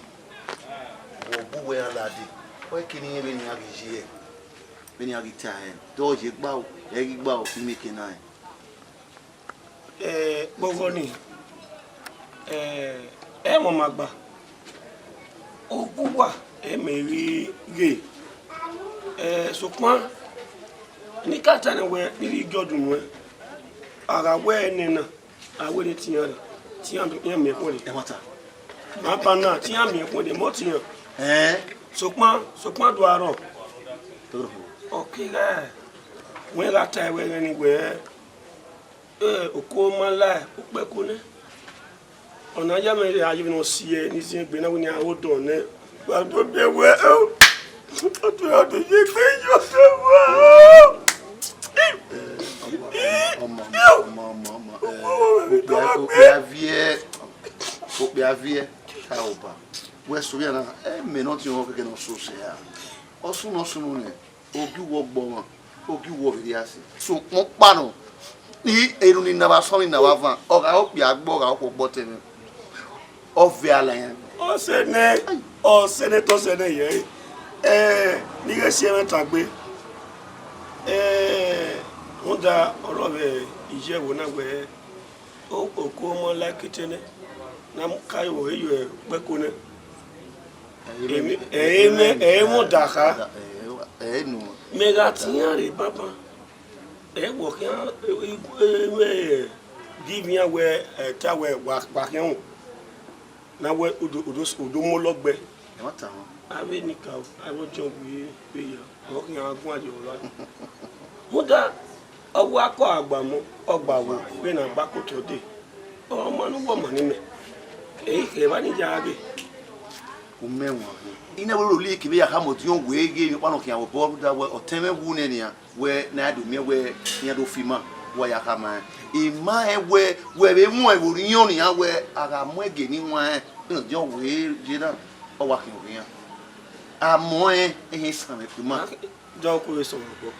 wẹ ọ bu wẹ iran ladian, ọ khẹke ne irẹn vbene iran ghi ye, vbene iran ghi ta rẹn, te ọ ye gba o, ẹ i ghi gba o, I miẹn eke na rẹn. Eh, kpọghọ ni, eh, ẹ mwẹ ọmagba, ogu uwa ẹ mẹ ghi ghe, eh, sokpan ne I ka ta nẹ wẹ ne I ghi gie ọdun nuẹn, a gha wẹ ẹnẹ na, a wẹ ne te iran rre, te iran do, iran miẹn ẹkhuẹn rre. Ẹmwata. Baba na, te iran miẹn ẹkhuẹn rre, mẹ ọ te iran. Ẹn. Sokpan, sokpan do arọ. Toro. Ọ kegha wẹ gha ta ẹre wẹ ẹghẹ ni wẹ, eh, oko ma la ukpẹko nẹ. Ọ na ya mwẹ rre, a ye vbe ne ọ si ẹre ne I zin egbe na wẹ ne a ho dọn nẹ. Wa do biẹ wẹ, eh, ọ do, ọ do ye egbe yọ sẹ wa. Ọmọ, ọmọ, ọmọ, ọmọ, eh, okpia, okpia viẹ, okpia viẹ, ta oba. Wẹ sẹ ovbi na, ẹ mẹ ne ọ tie ruẹ kẹkẹ ne ọ sẹ osẹ ra. Ọ sunu, ọ sunu nẹ, ogi uwẹ ọgbọ ọmwa, ogi uwẹ ọvbirhia sẹ. Sokpan ọkpa nọ, ni erhunmwu ne a vbe sọnmwẹ ne a vbe van, ọ gha re okpia gbe, ọ gha re okhuo gbe ọtẹn mwẹ. Ọ vẹ ala iran. Ọ sẹ nẹ, ọ sẹ nẹ, te ọ sẹ nẹ yẹ. Ẹ, ne I ghẹ si ẹmwẹ tagbe. Ẹ, rhunmwuda ọrọre vbe iye ẹvbo na wẹ, o, oko ma la ekete nẹ, ne a mu ka ye vbe ọ ye ukpẹko nẹ. Ẹ i mwẹ, ẹ i mwẹ, ẹ i mwẹ ọdakha. Ẹ i nu. Mẹ gha tie iran rre banban. Ẹ wọ khian, ẹ, ẹ, ẹ, give iran wẹ, ẹ, ta wẹ wa, wa khian ru. Na wẹ u do, u do, u do mu olọ gbe. Ẹ ma ta wọn. Avbe enikaro, avbe ọdiọn wẹ, wẹ ya, ọ khian guan ye ọmwa. Rhunmwuda, ọ wa kọ agbamọ, ọ gba wo, vbene a gba kotọ dee. Ọ ma ne uwu ọma ne imẹ. Ẹ i khẹ evba ni ya ghe. U mẹ wan. I na wẹ ro li kevbe ya khama ọdiọn wẹ ghe emwi ọkpa ne ọ khian vbe obọ rhunmwuda wẹ ọtẹn mwẹ wu nẹ nian. Wẹ ne a do miẹn wẹ iran do fi ima, wa ya khama rẹn. Ima rẹn wẹ, wẹ vbe wọn ẹvbo ne iran wẹ a gha mu ẹge ne iwan rẹn, vbene ọdiọn wẹ ye na, ọ wa khian ovbi iran. A mọ rẹn, ehẹn isanmwẹ ke ima. Dọ ku vbe sẹ ọmwa obọ.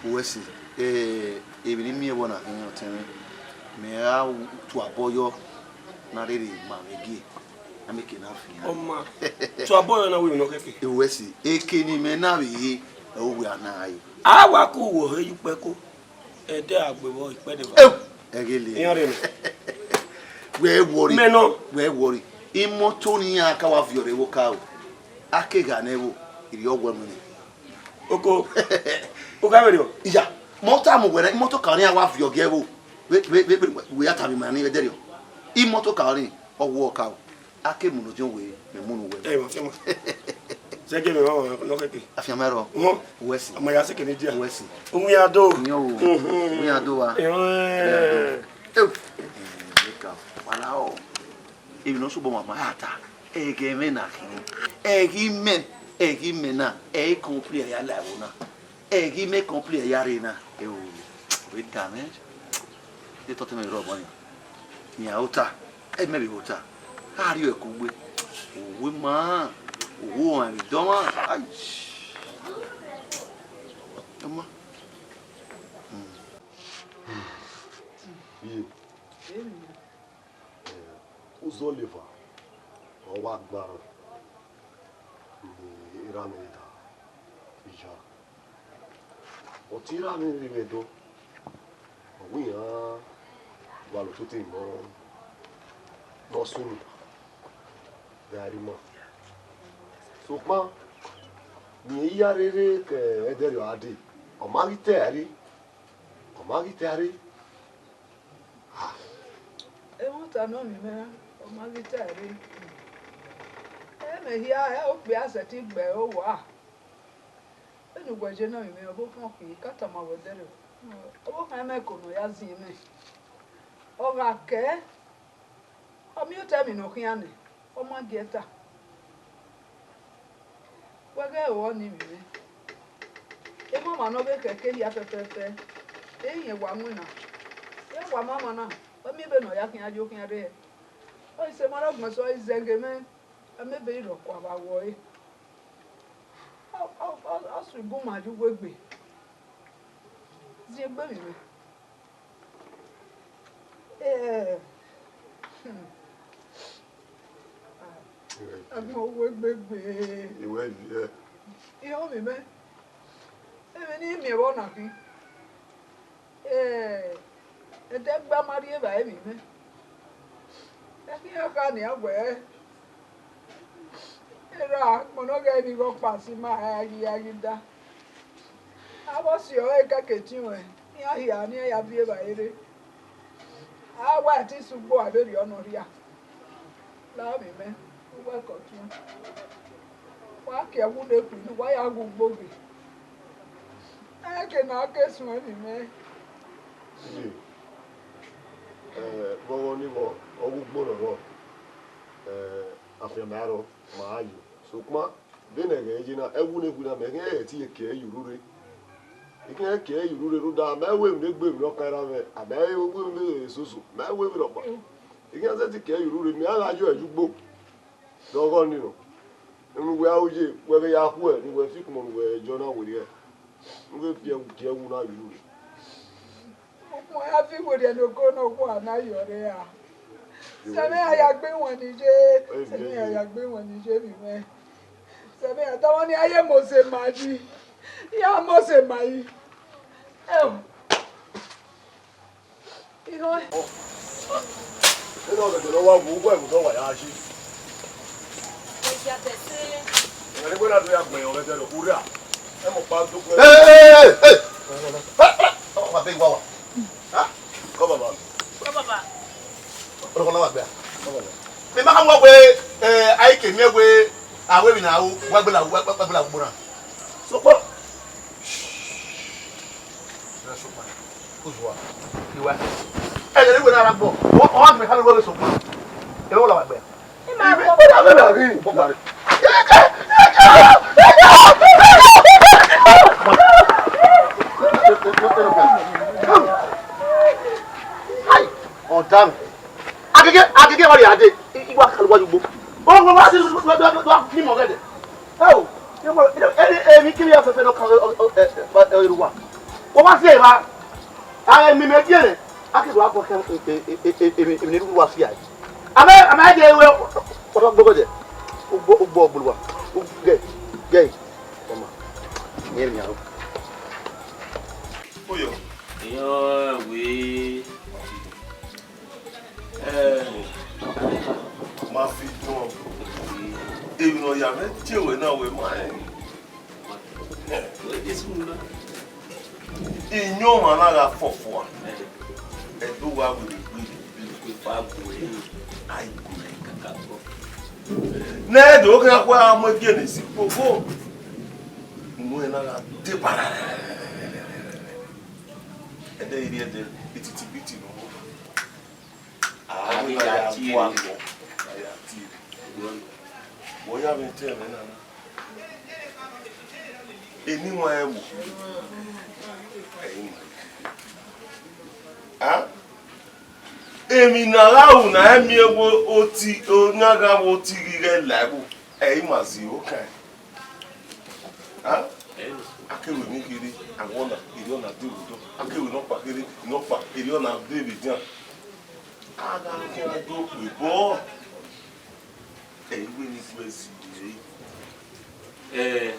Uwẹ si, eh, emwi ne I miẹn vbọ na khin ọtẹn mwẹ, mẹ ra tuabọ yọ ne a rherhe ma mwẹ gie, a miẹn eke na fian. Ọ ma tuabọ yọ na wẹ emwi ne ọ khẹke. Uwẹ si, eke ne imẹ na vbe re, ẹ, uwẹ a na re. A wa ku uwẹ ọhọ ye ukpẹko, ẹdẹ a gbe vbọ ikpẹdẹ vbọ. Eu, ẹ ghele. Iran rre nọ. Wẹ worry. Mẹ nọ. Wẹ worry. Imoto ne iran ka wa viọ rre vbe oka o. A ke gha nẹ vbo, irhiọ wẹ mu nẹ. Oko. Oka vberriọ. Iya, mọ tama uwẹ na, imoto ka ne iran wa viọ gie vbo. Vbe, vbe, vbe, vbe, wẹ ya tama ima ni vbe ẹdẹrriọ. Imoto ka ọnii, ọ wọ ọka o. A ke mu ne ọdiọn wẹ, mẹ mu ne uwẹ. Ẹ, ma fian ma. Zẹgiẹ mẹ ma wa nọ kẹkẹ. Afianma rrọọ. Wọn. Uwẹ si. Ọmọ ya sẹ kẹ ne dia. Uwẹ si. Uwin ado. Iyọn o. Mhm. Uwin ado wa. Ẹhẹn. Uwin ado. Eu. Ẹ, ẹ ka. Wala o. Emwi ne ọ sobọ ma ma ya ta. Ẹghẹ mwẹ na khin. Ẹghẹ imẹ. Ẹghẹ imẹ na. Ẹ i kọn pli ya la ẹvbo na. Ẹghẹ imẹ kọn pli ya rre na. Eu. Wẹ da mwẹ. Te tọtẹ mwẹ rrọọ bọ ni. Iran ota, ẹ mẹ vbe ota, a rrie ẹko gbe. Owo ma, owo ọmwa vbe dọ ọmwa. Ai. Ọma. Hmm. Iye. Eh, uzọ leva, ọ wa gba rrọọ. Ni erha mwẹ da, iya. Ọtẹn erha mwẹ rre mwẹ dọ, ọ wẹ iran wa la ototọ emọ ne ọ sunu, vbe a rre ima. Sokpan, ne irẹn ya rherhe ke ẹdẹrriọ a dee, ọ ma ghi ta ẹre, ọ ma ghi ta ẹre. Emọta nọ ni mẹ, ọ ma ghi ta ẹre. Ẹ, Mẹ hia hẹ okpia sẹtin gbe owa. Vbene uwẹ ye nọ, mwẹ ọvbokhan khin, I ka tama wẹ dẹrriọ. Ọvbokhan mwẹ ko ne ọ ya ziẹn mwẹ. Ọ gha kẹ, ọ miẹn otọ emwi ne ọ khian nẹ, ọ ma gie ta. Wẹ ghẹ ro ọnii mwẹ. Emama ne ọ vbe khẹke hia fẹfẹfẹ, irẹn wa winna. Irẹn wa mama na, ọ miẹn ebe ne ọ ya khian yo khian rre. Ọ i sẹ emwa rre ọgbẹn sẹ, ọ i zẹghe mwẹ, ọ miẹn ebe rhọkua vbe awẹ ọre. Ọ, ọ, ọ, ọ sẹ gu ma ye uwu egbe. Ziengbe vbe mwẹ. Eh, hmm. Agbọn uwu egbe gbe. Iwẹ viẹ. Iran vbe mwẹ. Emwi ne I miẹn vbe ọna khin. Eh, ẹdẹ gba ma rri evbare vbe mwẹ. Ẹkhian kha nian wẹẹ, erha agbọn ne ọ ghẹ vbe ighe ọkpa si ma a ghi, a ghi da. Avbe ọse ọre kẹkẹ etiọnrẹn, iran hia ne iran ya viọ evbare rre. A wa ẹtin sẹ ugbo a vberriọ nọ rria. La vbe mwẹ, uwẹ ke ọtuẹn. Wa kie ẹwu ne khui ne uwa ya ghẹ ugbo ghe. Ẹke ne a ke suẹn vbe mwẹ. Ye, eh, vbe ọghọ ni vbọ, ọ ghẹ ugbo rrọọ, eh, afianma rrọọ, ma a yo. Sokpan, vbene ẹghẹ ye na, ẹwu ne khui na, mẹ khian ẹghẹ tie kie ẹre ye urhu rre. I khian kie ẹre ye urhu rre rhunmwuda, mẹ wẹ emwi ne egbe emwi ne ọ kan erha mwẹ, a mẹ wẹ emwi ne soso, mẹ wẹ emwi rhọkpa. I khian zẹtin kie ẹre ye urhu rre, mẹ a gha yo ẹre ye ugbo. Dọghọ ni nọ. Unu wẹ a ru ye, wẹ vbe ya khuẹ, ne uwẹ fi ukpọn ne uwẹ jọ na werriẹ. U vbe fi ẹwu gie ẹwu na ye urhu rre. Ukpọn ya fi werriẹ ne oko ne ọkhua na yọ rre ra? Sẹ mwẹ ya ya gbe iwẹn ni ye, sẹ mwẹ ya ya gbe iwẹn ni ye vbe mwẹ. Sẹ mwẹ ya tama ni a ye Mose ma yi, ya Mose ma yi. Ẹo. Iran. Ena ọghẹdẹ ne ọ wa wu uwu ẹvbo ne ọ wa ya yi. Ẹgia tẹsẹ. Ìyẹn ni wẹ na do ya gbẹn ọghẹdẹ rẹ, u ra. Ẹ mọ pa do gbẹ. Hey, hey, hey, hey. Hey, hey. Ọ wa bẹ iwa wa. Ha? Kọ baba. Kọ baba. Ọlọkọ na wa gbẹ. Kọ baba. Mẹ ma ka mu wẹ, eh, a i ke miẹn wẹ, a wẹ emwi ne a ru, wa gbele, wa gbele ugbo na. Sokpan. Ẹ sokpan. Ozua. Iwa. Ẹ lele wẹ na ra gbọ. Ọ, ọ, a gbẹ ka wẹ sokpan. Ẹ wẹ la wa gbẹ. Ibe, ibe na vbe na ghi. Hai, ọdam. Agege, agege wa rria dee. I, I wa kalu wa ye ugbo. Wa, wa, wa, wa, wa, wa, ni mọ gẹdẹ. Ẹo, emwi kiri ya fẹfẹ nọ kan, ọ, ọ, ẹ, ẹ, ẹ, ẹ, wa. Wa, wa fi evba. A, emwi mẹ biẹ nẹ. A ke do gha guan khian, e, e, emwi ne wa fi a. A mẹ, a mẹ de wẹ, wa, wa, gbọgbọdẹ. Ugbo, ugbo, ugbo wa. Gẹ, gẹ. Ọma. Ni emwi aro. Oyo. Iyo, we. Eh, ma fi dọn. Emwi ne ọ ya mwẹ tie wẹ na wẹ ma rẹn. Iyọnmwa na gha fọfua, ẹdẹ uwa wẹ gbe, gbe, gbe, fa gbe, a i gbe kakabọ. Ne ẹdẹ okhian kue a mu egie ne esi kpokpo, unu ẹre na gha deba. Ẹdẹ i rri ẹdẹ, ititi biti nọ. A ghi ya tie ẹre. A ya tie ẹre. Wẹ ya vbe te ẹmwẹ na na. Eni wan ẹvbo. Ẹi ma. A? Emwi ne a gha ru na, ẹ miẹn vbe oti, ọ na gha vbe oti ghi ghẹ la ẹvbo. Ẹi ma zẹ iro kan. A? A keghi emwi kherhe, awọ na, erriọ na de vbe odọ. A keghi nọkpa kherhe, nọkpa, erriọ na de vbe edian. A gha kẹ do kpe bọ. Ẹ i wẹ ne I gu ẹe zẹ. Ẹ,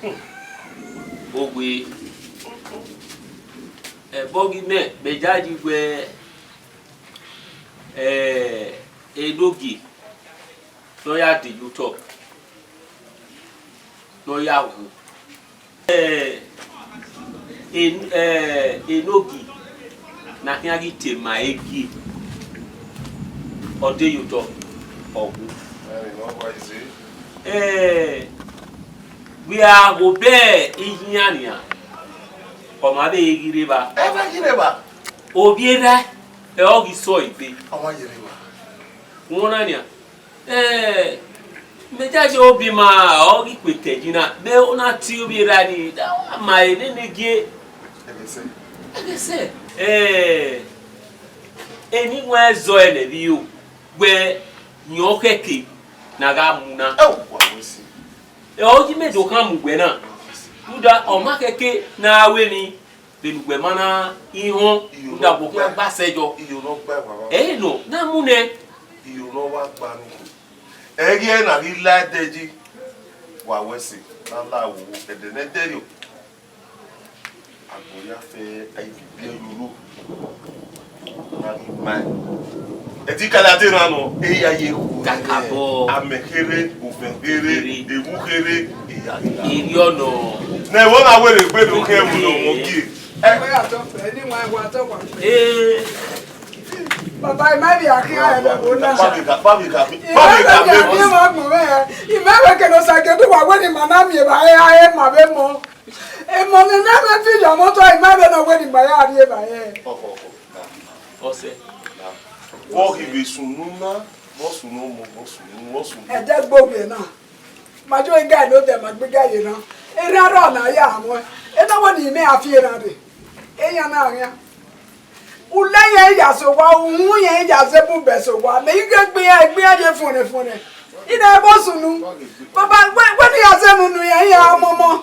owe, ẹbọ ghi mẹ, mẹ ya yi wẹ, ẹ, enogie ne ọ ya de ye otọ, ne ọ ya wu. Ẹ, en-, ẹ, enogie ne a khian ghi te ma egie, ọ de ye otọ, ọ wu. Ẹmwẹ ne ọ gua ise, Eh, wẹ a gho bẹ ihian nian, ọ ma vbe ghi rre evba. Ẹ vbe ghi rre evba. Ovbi erha, ẹ ọ ghi sọ egbe. Ọ ma ye rre evba. Wẹ ọna nian. Eh, mẹ jaje obi ma, ọ ghi kpe tẹ yi na, mẹ ọ na tie ovbi erha ni, da wa ma enene gie. Ẹghẹ sẹ. Ẹghẹ sẹ. Eh, eni wẹ zọ ẹnẹ vbe iro, wẹ yọn khẹke ne a gha mu na. Ẹ wa wẹ sẹ. Ẹ, ọ yi mẹ do khan mu wẹ na. Rhunmwuda, ọ ma khẹke ne a ru emwi vbene ugbẹn ma na họn, rhunmwuda, wẹ khian gba sẹ yọ. Iyo ne ọ gba wa. Ẹ nọ, na mu nẹ. Iyo ne ọ wa gba ni. Ẹghẹ na ghi la ẹdẹ yi, wa wẹ sẹ, na la wo ẹdẹ ne ẹdẹ rriọ. Agbọn ya fẹ, a i biẹ yoro. Na ghi ma. Ẹdẹ ikale a te rhan nọ, e ya ye khu. Kakabọ. Amẹ kherhe, ovẹn kherhe, kherhe, ewu kherhe, e ya ghi la. Iriọ nọ. Ne ẹvbo na were egbe do kẹ ẹvbo nọ, ọmọ gie. Ẹ, wẹ ya tọ pẹ, ni wan wa tọ wa. Ee. Baba, ima vbe a khian ẹmwẹ vbo na. Pabika, pabika, pabika, pabika. Ima vbe kene Osagiẹdua wẹ ne ima na miẹn evba ẹre, a i ma vbe mọ. Emọ ne mẹ vbe fi yọ mọtọ, ima vbe nọ wẹ ne ima ya rri evba ẹre. Ọkhọ, ọkhọ. Ọsẹ. Vbọ ghi vbe sunu na, vbọ sunu ọmọ, vbọ sunu, vbọ sunu. Ẹdẹ gbe ovbi ẹre na. Ma jo igẹ ne odẹ ma gbe igẹ ye na. Erhan rrọọ ne a ya muẹn. Ena wẹ ne imẹ a fi erhan rre. Eyan na rian. Ulẹ yẹn ya sẹ owa, uhunmwu yẹn ya zẹ bubẹ sẹ owa. Mẹ i ghe egbe iran, egbe iran ye fuẹnrẹn fuẹnrẹn. I na ẹvbo sunu. Baba, wẹ, wẹ ne I ya zẹ unu nu iran, iran ọmọmọ.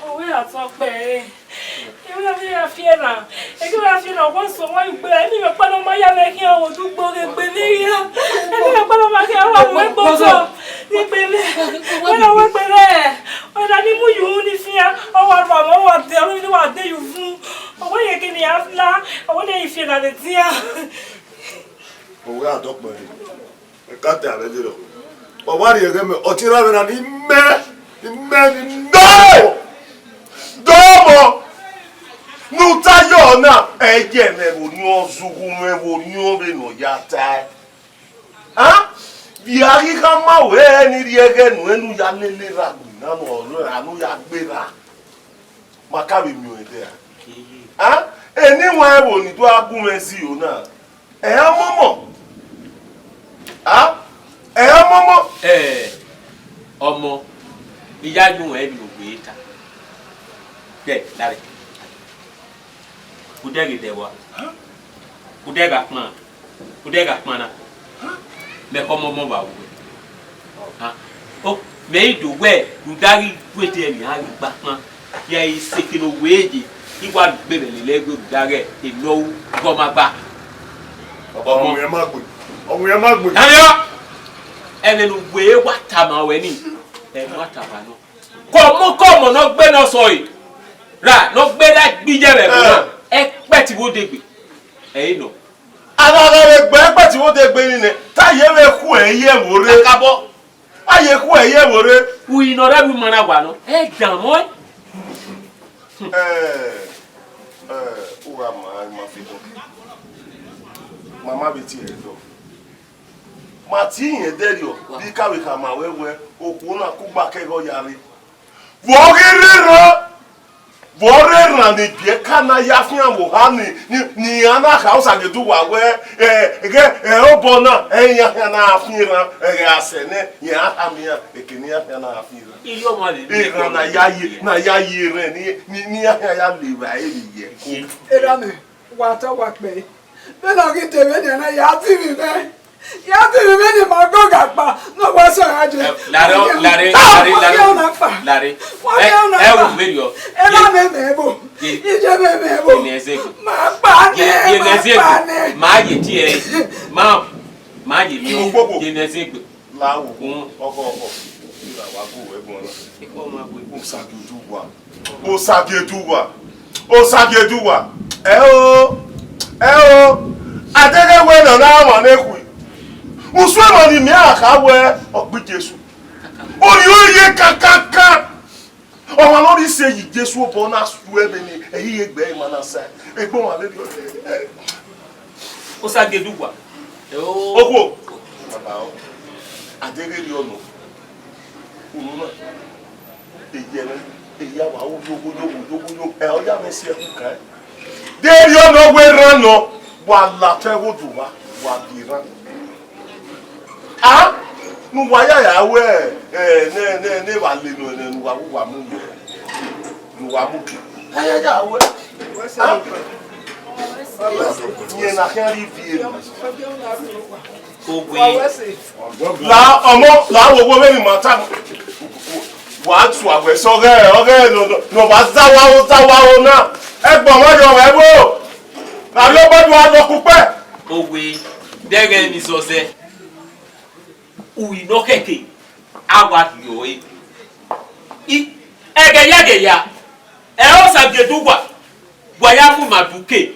Ọ wẹ ra tọ kpẹre. Ẹ wẹ ra fi erhan. Ẹ ghi wẹ ra fi erhan, ọ wẹ sẹ owa ugbe. Eni mẹ ọkpa ne ọ ma ya mwẹ khian, ọ do ugbo ghe egbe ne I ya. Eni mẹ ọkpa ne ọ ma khian, ọ wẹ egbe otọ. Egbe mwẹ. Wẹ na wẹ egbe mwẹ. Wẹ na ni mu yu ni fian. Ọ wa rua mwẹ, ọ wa de, ọ ni wa de yu vun. Ọ wẹ ye gele ya la, ọ wẹ ne I fi erhan vbe edian. Ọ wẹ a dọ kpẹre. Ẹkatẹ avbe dero. Wa wa rhie ẹghẹ mẹ, ọtẹn erha mwẹ na ni mẹ, ni mẹ ni dọmọ, dọmọ. Ne u ta yọ na, ẹ i ye mwẹ vbe orhiọn, zughu mwẹ vbe orhiọn vbene ọ ya tae. A? Vbe a ghi khama wẹ ne I rhie ẹghẹ nuẹn ne u ya lele erha gbe na, ne u ya gberra. Ma ka vbe miẹn ọẹn dẹ ra? A? Eni wan ẹvbo ni do a gu mwẹ zẹ iro na. Ẹ i ọmọmọ. A? Ẹ i ọmọmọ. Ẹ, ọmọ, I ya yu ẹn vbene uwẹ ta. Dẹ, dare. Udẹ ghe dẹ wa. Udẹ gha kpan. Udẹ gha kpan na. Mẹ khọ ọmọmọ vbe aro wẹ. Ha, o, mẹ i do wẹ, rhunmwuda ghi gu ete ẹmwẹ iran ghi gba kpan. Ya i seke ne owe ye, I wa gbe mwẹ lele ẹgue rhunmwuda ghẹ enọ ru ghe ọ ma gba. Ọmọ iran ma gbe, ọmọ iran ma gbe. Daniel, ẹmwẹ ne uwe wa tama ruẹ ni, ẹ wa tama nọ. Kọmọ kọmọ ne ọ gbe ne ọ sọe, ra ne ọ gbe na gbe iye ẹmwẹ ẹvbo na, ẹ kpẹti vbe odegbe, ẹ i nọ. A gha gha vbe gbe ẹkpẹti vbe odegbe ni nẹ, te a ye vbe khu ẹre ye ẹvbo rre. Kakabọ. A ye khu ẹre ye ẹvbo rre. Uyi ne ọ rre vbe ima na wa nọ, ẹ dan mọ ẹn. Ẹ, ẹ, u gha ma, ma fi bọ. Ma ma vbe tie ẹre dọ. Ma tie irẹn dẹrriọ, vbe I ka vbe khama ruẹ wẹ, okhuo na kugba ke ẹghẹ ọ ya rre. Vbe ọ ghi rre erhan, vbe ọ rre erhan ne ibiẹka na ya fian vbe oha ni, ni, ne iran na kha Osagiẹdua wẹ, ẹ, ghẹ, ẹ, obọ na, ẹ, iran khian na fian erhan, ẹ, ghẹ a sẹ nẹ, iran khama iran, eke ne iran khian na fian erhan. Erhan na ya ye, na ya ye erhẹn, ni, ni, ne iran khian ya le evbare vbe ye ẹko. Erha mẹ, wa ta wa kpẹre. Vbene ọ ghi te vbe nian na, ya divbi mwẹ. Ya divbi mwẹ ne ima gọgha kpa, ne ọ wa sẹ ọre a je. Ẹ, lare, lare, lare, lare, lare. Wa miẹn ọna kpa. Wa miẹn ọna kpa. Ẹ, ẹ, wo vberriọ. Erha mẹ mẹ ẹvbo. Iye mẹ mẹ ẹvbo. Ye ne ẹzẹ egbe. Ma kpa nẹ, ma kpa nẹ. Ma ye tie. Ma, ma ye mi. Ye ne ẹzẹ egbe. La wo, ọkọ, ọkọ. Ira wa gu ẹgbọn na. Ikpọ ma gu. Osagiẹdua. Osagiẹdua. Osagiẹdua. Ẹ o. Ẹ o. Adeghe wẹ nọ na mwa ne khui. Usun emwa ni mẹ a kha wẹ ọgbe Jesu. Oyo ye kakaka. Ọmwa ne ọ rhie ise ye Jesu obọ na su ẹmwẹ ni, ẹ i ye gbe ima na sa. Egbe ọmwa vberriọ. Osagiẹdua. Okhuo. Baba o. Adeghe rriọ nọ. Unu na, eyẹ mwẹ, eya wa wo yo, wo yo, wo yo, wo yo, ẹ, ọ ya mwẹ si ẹkhu kan. De erriọ nọ wẹ erhan nọ, wa la otọ ẹvbo do wa, wa gie erhan. A, ne uwa ya ya wẹ, ẹ, ne, ne, ne evba le nọ, ne uwa, uwa mu ye, ne uwa mu ke. A ya ya wẹ. A, yẹn na khian rhie ivie nọ. Ogbe. La ọmọ, la wo wo vbene ima ta. Wa tua wẹ sẹ ọghẹ, ọghẹ nọ, nọ, nọ wa za wa ro, za wa ro na. Ẹgbọn wa yọ wẹ vbo. La rhie obọ do a lọ kpukpẹ. Ogbe, dẹghẹ ni zọzẹ. Uri nọ khẹke, a wa rhie ọre. I, ẹghẹ ya, ẹghẹ ya. Ẹ Osagie do uwa, wa ya mu ima duke.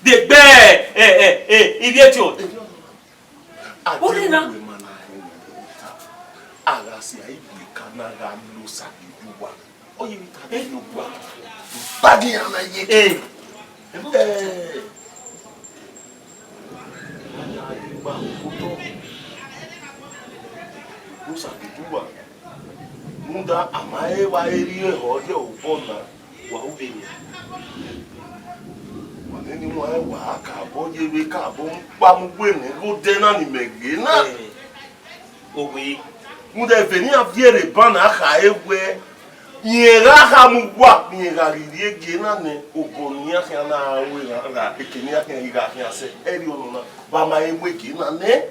De gbe, ẹ, ẹ, ẹ, ivbi etiọn. Ọnii na. A gha si a ibu eka na gha lo Osagie do uwa. Ọ ye vbe ta vbe lo uwa. Ba gi iran na ye. Eh. Eh. Osagie do uwa. Rhunmwuda a ma he wa rhie ehọ ye obọ na, wa ru vbene. Wa nene iwan wa ka abọ ye vbe ka abọ mu kpa mu gbe mwẹ ghe odẹ na ni mẹ ghe na. Eh, owe. Rhunmwuda ẹve ne iran viẹ rre ban na kha e wẹ, rẹn gha kha mu uwa, rẹn gha ghi rhie gie na nẹ, obọ ne iran khian na ru gha, eke ne iran khian ghi gha khian sẹ, ẹrriọ nọ na, vbe a ma he mu gie na nẹ.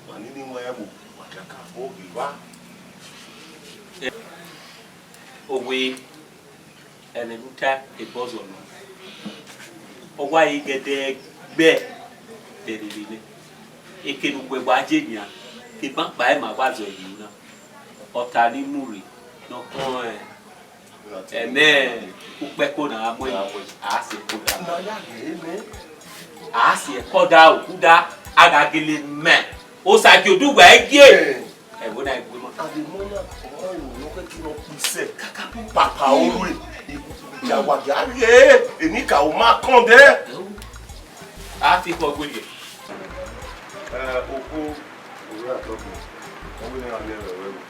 Wa nene iwan ẹvbo, wa khian ka abọ ghe evba. Owe, ẹmwẹ ne u ta ebọ zọ nọ. Ọ wa re gẹdẹgbẹ vbe rere nẹ. Eke ne uwẹ wa je nian, ke eban kpa ima wa zọ yi na. Ọta ni mu rre, ne ọ kọn ẹn. Ẹmẹ ukpẹko na gha mu ẹn, a si ẹko da. A si ẹko da, okuda, a gha gele mẹ. Osagie do uwa ẹgie. Ẹvbo na egbe ma. A vbe mu na, ọ rẹn ne ọ khẹke ne ọ kpe isẹ. Papa oro e, ya wa gha ghe, eni ka u ma kọn dẹ. A ti kọ gbe ye. Eh, okhuo, ovbi atọkọ, ọ wẹ ne a miẹn vbe ẹvbo.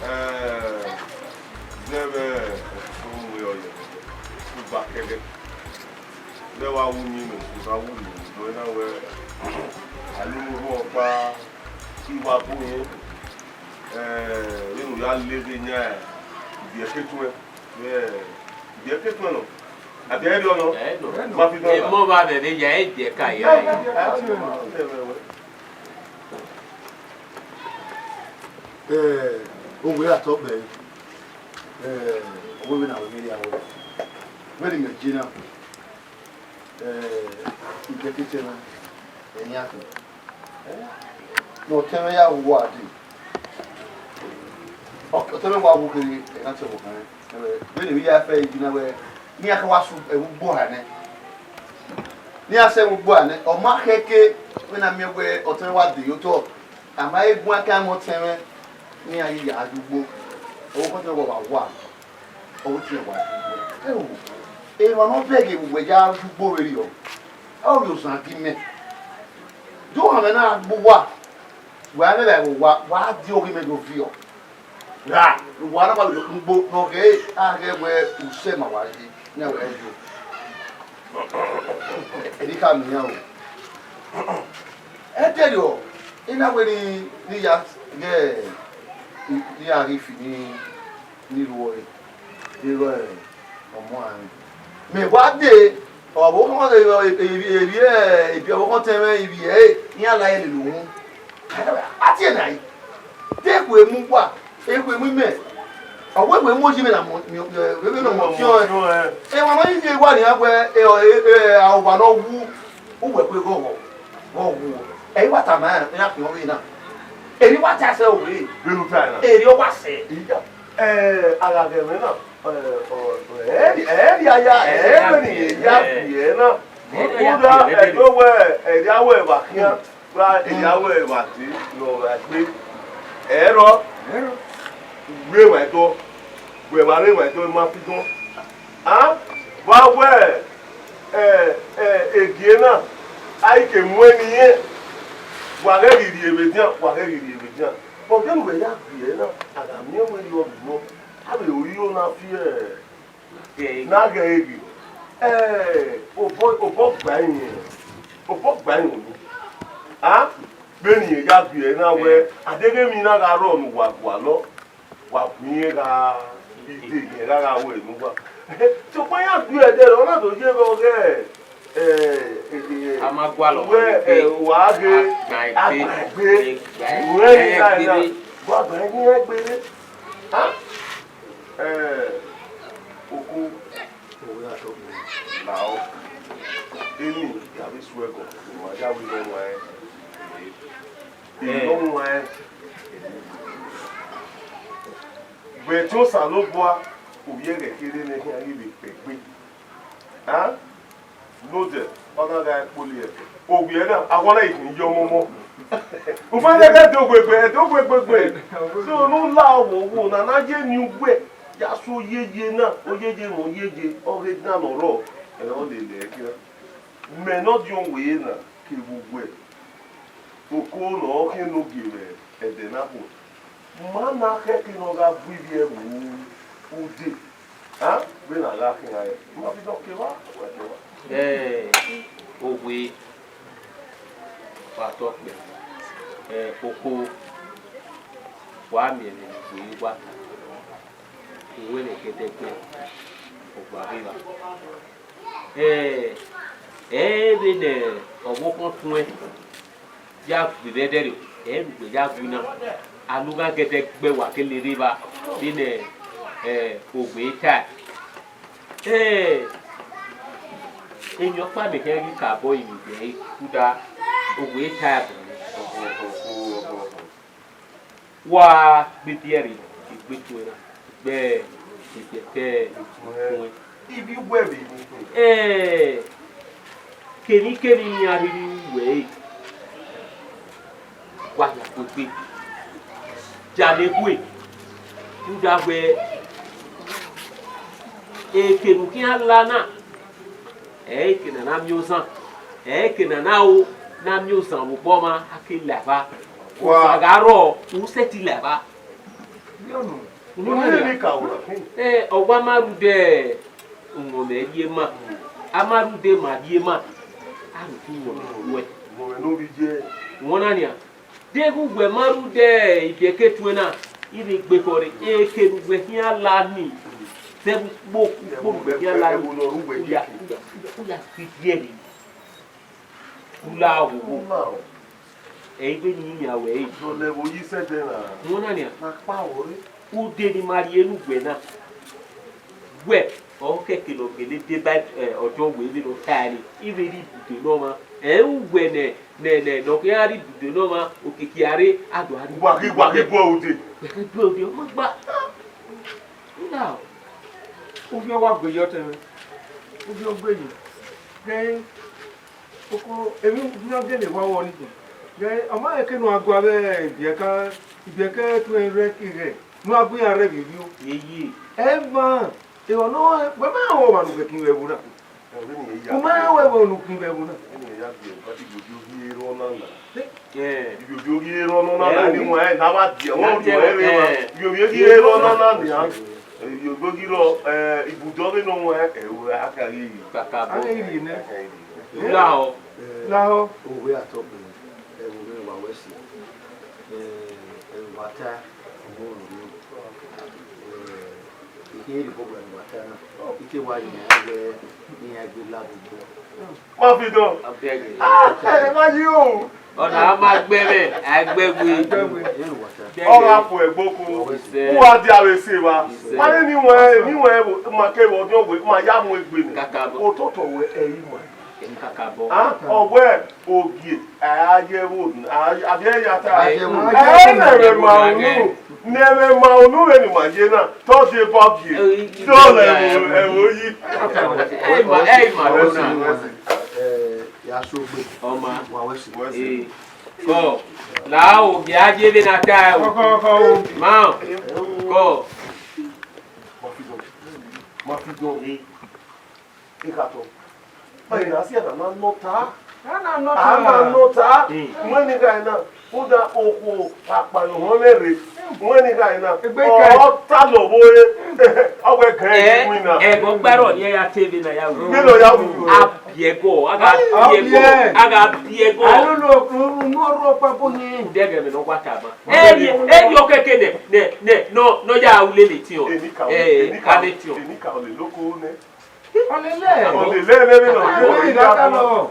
Eh, zẹ vbe ọmwa ọyẹnẹ, ugba kẹdẹ. Zẹ wa wu ni nọ, uza wu ni nọ, ẹ na wẹ, a lu mu ọkpa, I wa bu yẹn, eh, vbene u ya le ghe yan ibiẹka etuẹn, eh, ibiẹka etuẹn nọ, a biẹ ẹrriọ nọ, ma fi dọn. Emọ vbe avbe vbe ya ibiẹka ya. Eh, owe ra tọ bẹe, eh, owe vbene a wẹ vbe rria wẹ, vbene imẹ je na, eh, ibiẹka etuẹn na, ẹyan khin. Ne ọtẹn mwẹ ya wu uwa dee. Ọ, ọtẹn mwẹ wa wu kherhe, ẹ na tie ọvbokhan rẹn. Vbene emwi ya fẹ yi na wẹ, ne iran ka wa su ẹvbo ugbo ha nẹ. Ne iran sẹ ẹvbo ugbo ha nẹ, ọ ma khẹke, vbene a miẹn wẹ ọtẹn mwẹ wa de ye otọ, a ma he guan kan mwẹ ọtẹn mwẹ, ne iran ye ya gha ye ugbo. Ọvbokhan ọtẹn mwẹ wa wa. Ọ wẹ te wa ẹ o, emwa ne ọ bẹghe vbe uwẹ ya ye ugbo vberriọ, ọ rhie ozan gie imẹ. Do hanmwẹ na gbe uwa, wa mwẹ vbe uwa, wa die oghe mẹ do viọ. Ra, uwa na wa vbe ugbo ne ọ ghẹ a ghẹ wẹ usẹ ma wa ye, ne wẹ yo. Eni ka miẹn o. Ẹdẹrriọ, I na wẹ ne, ne I ya ghẹ, ne I ya ghi fi ni ni ru ẹre, deghẹ ọmọ ran. Mẹ wa dee, ọvbokhan, ivbi, ivbi, ivbi ọvbokhan ọtẹn mwẹ, ivbi ẹre, iran la ẹre lele uhunmwu. A tie na re, te ekhue mu uwa, ekhue mu imẹ, ọ wẹ ekhue mu oyi mwẹ na mọ, vbene ọ mọ fiọn ẹn. Emwa ne ọ ye wa nian wẹ, e, e, e, a, owa ne ọ wu, uwẹ kue ghọghọ, ghọghọ. Ẹ i wa tama iran khian ọvbehe na. Erriọ wa ta sẹ ore. Vbene u ta na. Erriọ wa sẹ. Iya. Eh, a gha ghẹ mwẹ na, eh, ọ, ẹ, ẹ, ẹ, ya, ya, ẹ, ẹ, wẹ ne I ya, eh, viẹ na. Ẹ, ẹ, ya, rhunmwuda, viẹ, ẹ, do wẹ, ẹ, ya wẹ evba khian, ra, ẹ, ya wẹ evba te, ne ọ gha gbe. Ẹ rọ, ẹ rọ. Wẹ evba ẹdọ, wẹ evba rre evba ẹdọ, ma fi dọn. A, wa wẹ, ẹ, ẹ, egie na, a i ke mu ẹn ne irẹn, wa ghẹ ghi rhie vbe edian, wa ghẹ ghi rhie vbe edian. Ọghe ne uwẹ ya gbe ẹre na, a gha miẹn wẹ erriọ vbe nọ, a vbe ro iro na fi ẹe. Na ghẹ re ghe, ẹ, obọ, obọ gba irẹn, obọ gba irẹn unu. A, vbene irẹn ya gbe ẹre na wẹ, a deghẹ emwi na gha rrọọ ne uwa gualọ, wa gu irẹn gha, ide irẹn gha gha ru ẹre ne uwa. Sokpan iran gbe ẹre dẹrẹ, ọ na do ye vbe ọghe, ẹ, ẹ, ẹ, a ma gualọ wẹ, ẹ, wa ghe, a gba egbe, a gba egbe, egbe, wẹ, ẹ, na, na, egbe, wa gba egbe, egbe. A? Ẹ, Oko, ovbi atọ kpẹre, lahọ. Eni, ya vbe suẹgọ, ima ya vbe nọ waẹn. Ẹ, nọ waẹn. Vbe ẹtin Osanobua, ovbi ẹghẹ kherhe nẹ khian ghi vbe kpẹ egbe. A? Nodẹ, ọ na gha kpoli ẹre. Ovbi ẹre na, a wa na ikhin ye ọmọmọ. Ufan ẹdẹ do gbe egbe, do gbe egbe egbe. So, ne u la owowo na, na ye eni uwẹ, ya so oyeye na, oyeye mwẹ oyeye, ọghe dan ne ọ rrọọ, ẹ, ọ lele ẹre khian. Mẹ ne ọdiọn wẹ na, kevbe uwẹ, Oko ne ọ khian ne ogie vbe ẹdẹ na khuẹ. Ma na khẹke ne ọ gha bu ivbi ẹvbo ude. A, vbene a gha khian rẹn, ima fi dọ kevba, wẹ kevba. Ẹ, owe, wa tọ kpẹ. Ẹ, Oko, wa miẹn vbene uwe wa ta. Uwẹ ne kẹdẹgbẹ, ọ gba ghe evba. Ẹ, ẹ vbene ọvbokhan tuẹn ya gbe vbe ẹdẹrriọ, ẹ ne ugbẹ ya gui na, a nu gha gẹdẹ gbe wa kele rre evba, vbene, ẹ, owe tae. Ẹ, emwi ọkpa mẹ khian ghi ka obọ rinmwian egbe ẹre, rhunmwuda owe tae agbọn. Wa gbe ibiẹre egbe tuẹn na, gbe ibiẹkẹ tuẹn. Ivbi uwẹ vbe eni khin? Ẹ, kemwikemwi ne iran rhirhi ru uwẹ ẹre, wa ya ku egbe. Jale ekhue, rhunmwuda wẹ, eke ne u khian la na, ẹ i re eke ne a na miẹn ozan, ẹ i re eke ne a na ro, ne a miẹn ozan vbe obọ ọmwa, a ke la evba. Wa. Ozan gha rrọọ, u sẹtin la evba. Ẹ, ọ wa ma rhunmwuda, umwẹ mẹ rhie ma, a ma rhunmwuda ma rhie ma, a rhunmwuda umwẹ mẹ rhie. Umwẹ na nian. Deghẹ uwẹ ma rhunmwuda ibiẹke tuẹn na, I vbe gbe khọe rre, eke ne uwẹ khian la ni, zẹ vbe ukpo ukpo ne uwẹ khian la ni, u ya, u ya, u ya, u ya gbe ibiẹre, u la oghogho. Ẹ i vbene I miẹn ruẹ ẹre. Dọlọ ẹvbo ye sẹdẹ na. Uhunmwu na nian. Na kpa ruẹ re. Ude ne ima rhie ne uwẹ na, wẹ, ọ khẹke ne ọ gele deba, ẹ, ọdọ wẹ vbene ọ tae re, I vbe rhie ibude ne ọmwa. Ẹ, uwẹ nẹ, nẹ, nẹ, ne ọ khian rhie ibude ne ọmwa, okiekie a rre, a do a rhie. Wa ghi, wa ghi bu ẹre ude. Wa ghi bu ẹre ude, ọ ma gba. Na, ovbi ọ wa gbe ye ọtẹn mwẹ. Ovbi ọ gbe ye. Then, Oko, emwi ne ọ gele wa wọ ni khin. Then, ọ ma rẹn eke ne a gua vbe ibiẹka, ibiẹka tuẹn rre ke ghẹ, ne a gua iran rre vbe ivbi o. Yeye. Eva, ehọ nọ, wẹ ma rẹn ọmwa ne u khin vbe ẹvbo na. Ẹ, vbene irẹn ya. U ma rẹn ọmwa ne u khin vbe ẹvbo na. Vbene irẹn ya biẹ, but ivbi ovbi oghi rre ọna na. Ẹ. Ivbi ovbi oghi rre ọna na, ẹ, ni wan, ẹ, na wa diẹ, wọn diẹ, ẹ, ivbi ovbi oghi rre ọna na nian. Ivbi ovbi oghi rrọọ, ẹ, ibude ọvbehe ne ọ wan, ẹ, ẹ, a ka ghi ri. Kakabọ. A ghi ri nẹ. A ka ghi ri. Lahọ. Lahọ. Owe atọ kpẹre, ẹvbo ne wa wẹ si. Ẹ, ẹvbo wa ta, ọmọ rẹ. Ẹ, I keghi rhie obọ wẹ ne wa ta na. I te wa yin iran wẹ iran gbe la gbogbo. Ma fi dọn. Abeg. Ah, ẹ ma yi o. Ọna a ma gbẹ mwẹ, a gbẹ we. Ẹ ne wa ta. Ọ gha fo ẹgboko. Isẹ. U wa dia vbe se evba. Isẹ. Ma ne ni wẹ, ni wẹ ma ke vbe ọdiọn wẹ, ma ya mu egbe nẹ. Kakabọ. Ototọ wẹ ẹ i ma. Kakabọ. Ah, ọ wẹ ogie, a ya ye ẹvbo, a, a biẹ ya ta. A ye ẹvbo. Ẹ ne ẹmwẹ ma unu, ne ẹmwẹ ma unu vbene ima ye na, te ọ deba ogie, te ọ lẹ ẹvbo, ẹvbo yi. Ẹ i ma, ẹ i ma do na. Ẹ, ya so gbe. Ọma. Wa wẹ si. Ee. Kọ, la ogie a ye vbene a ta o. Kọ, kọ, kọ o. Ma, kọ. Ma fi dọn. Ma fi dọn. Ee. Ikhatọ. Ẹ na si ẹna na nọ ta. A na nọ ta. A na nọ ta. Mm. Wẹ ni gha na. Uda okhuo kpakpa ne ọ họn mwẹ rre, wẹ ne I gha na, egbe ka ọ ta lọ vbo re, ọ wẹ gan ẹ, iwinna. Ẹghẹ ọgbarọ ni ẹ ya te vbe na ya wu. Vbene ọ ya wu. A biẹ ẹgọ, a gha biẹ ẹgọ, a gha biẹ ẹgọ. Ẹ lolo unu ọrhuẹ ọkpa bo ni. Ude ẹghẹ mwẹ ne ọ wa tama. Ẹ ri, ẹ ri ọ kẹkẹ nẹ, nẹ, nẹ, nọ, nọ ya wu lele tiọn. Enika, enika, enika ọ lele oko nẹ. Ọlele. Ọlele, lele, lele, lele. Ọlele, lele, lele.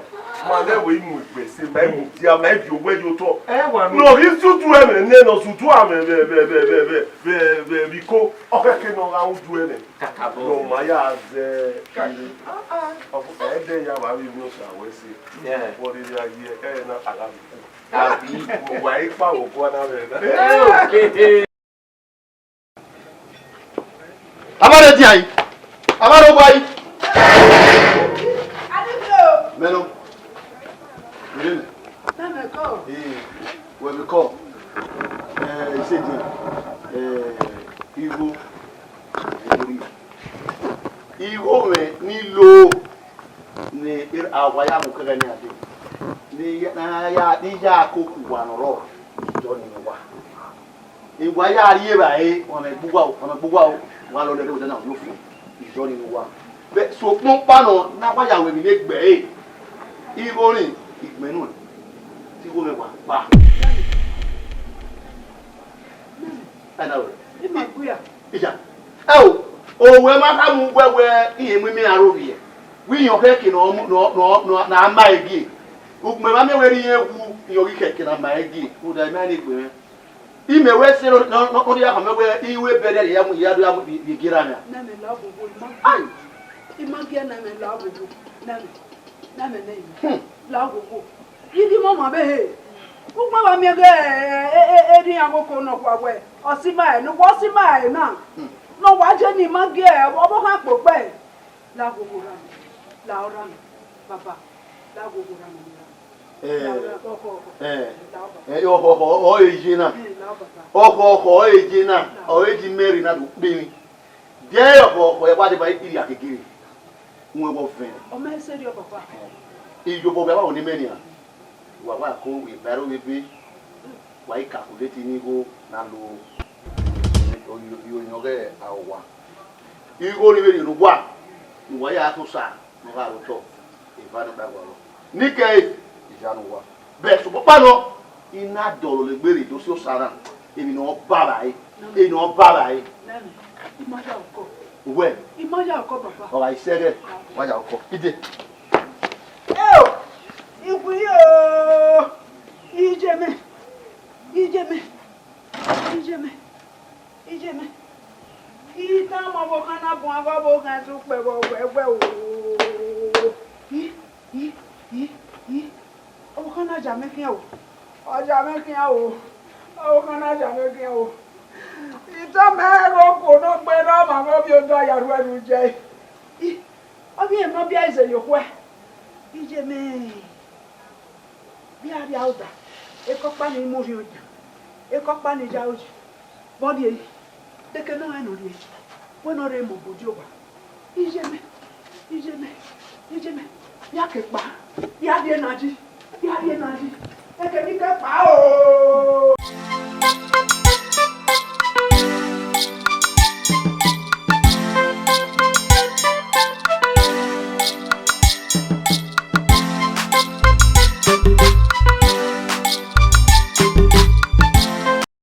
Ma lẹ wẹ I mu egbe ẹse, ma I mu dia, ma I viọ owẹ ye otọ. Ẹ wa mi. Nọ ghi sutu ẹmwẹ nẹ, nọ sutu amwẹ vbe, vbe, vbe iko. Ọ kẹkẹ ne ọ gha ru udu ẹmwẹ. Kakabọ. Nọ ma ya zẹ ire. Ah, ah. Ọ bu, ẹ dẹ ya wa vbe ivbi Osa wẹ ẹse. Yeah. Vbọ rere a ye, ẹ na a gha vbe ku. Abi. Wa ikpa wo gua na vbe na. Eh, okay. Avbe arre dia yi, avbe arre owa yi. Mẹ nọ. Ire mẹ. Ee, wẹ vbe kọ. Ẹ, isẹ dia. Ẹ, igho. Igho mwẹ ni lo ne a wa ya mu kẹghẹ ne a dee. Ne ya, ne ya, ne ya koko uwa ne ọ rrọọ, ijọ ni wa. Ewa ya rri evbare, ọmwa gbe uwa o, ọmwa gbe uwa o, wa lọ lẹrẹ odẹ na, ọ yo fo, iyọ ni ne uwa. Bẹ sokpan ọkpa nọ, ne a wa ya ru emwi ne egbe ẹre, igho ni, igbẹn nuẹn, te igho mwẹ wa kpa. Ẹ na wẹ. Ima gbe ya. Iya. Ẹ o, owẹ ma kha mu wẹ wẹ, irẹn mu imẹ aro rriẹ. Wẹ irẹn khẹke ne ọ mu, ne ọ, ne ọ, ne ọ, ne a ma ẹre gie. Ugbẹn ma miẹn wẹ ne irẹn wu, irẹn ghi khẹke ne a ma ẹre gie. Rhunmwuda imẹ ne egbe mwẹ. Imẹ wẹ sẹ nọ, nọ, nọ, nọ dia khama wẹ, I ru ebe ẹdẹrriọ ya mu, ya do ya mu, vbe, vbe gie ra mẹ a? Na mẹ la ogogo, I ma. Ai! I ma gie na mẹ la ogogo, na mẹ, na mẹ nẹ I ma. Hmm. La ogogo. I ghi mọ ọmwa vbe he. Ugbẹn wa miẹn ghe, e, e, e, erriọ iran koko nọkhua wẹ, ọ si ima ẹre, ne uwa ọ si ima ẹre na. Hmm. Ne ọ wa je ne I ma gie, ọ vbe ọ khan kpokpẹ. La ogogo ra mẹ, la ọrha mẹ, baba, la ogogo ra mẹ, la. Eh, ọkhọ, ọkhọ. Eh, la ọba. Eh, ọkhọ, ọkhọ, ọ re ye na. Eh, la ọba, baba. Ọkhọ, ọkhọ, ọ re ye na. La. Ọ re ye Mary na do kpe ni. Diẹ ọkhọ, ọkhọ, ẹ wa deba iri akegere. Wẹ wọ vẹn. Ọ ma sẹ rriọ, baba. Iyobọ wẹ wa ni mẹ nian. Wa wa ko wẹ ba ro vbe be. Wa i calculate ni igho na lo. Oyo, oyo, oyo ghe a wa. Igho ni vbe rhie ne uwa, ne uwa ya to sa, ne ọ gha rre otọ, eva ne ọ gba gualọ. Ni kẹe, iya ne uwa. Bẹ sokpan ọkpa nọ, I na dọlọ egbe rre do si osa na, emwi ne ọ ba vba ẹre, emwi ne ọ ba vba ẹre. Nani, I ma ya okọ. Uwẹ? I ma ya okọ, baba. Ọ gha i sẹghẹ, wa ya okọ. Ide. Eo! Iwu yo! Iye mẹ! Iye mẹ! Iye mẹ, iye mẹ, I tama ọvbokhan na bun avbe ọvbokhan ẹse ukpẹ vbe ọwẹwẹ o. I, i, i, i, ọvbokhan na ya mwẹ khian o, ọ ya mwẹ khian o, ọvbokhan na ya mwẹ khian o. I tama ẹre okhuo ne ọ gbe ne ọmwa mwẹ ovbi odọ ya rhuẹ rhu ye. I, ọ ghi emwa biẹ ẹse ye okhuẹ. Iye mẹ. Vbe a rria odẹ, ekọkpa ni mu orhiọn yan, ekọkpa ni ya aro yi, vbe ọ rrie yi, de ke ne ọ rẹn ne ọ rrie yi, wẹ ne ọ rre mu obọ di owa. Iye mẹ, iye mẹ, iye mẹ, ya ke kpa, ya rrie na yi, ya rrie na yi, eke ni ke kpa o.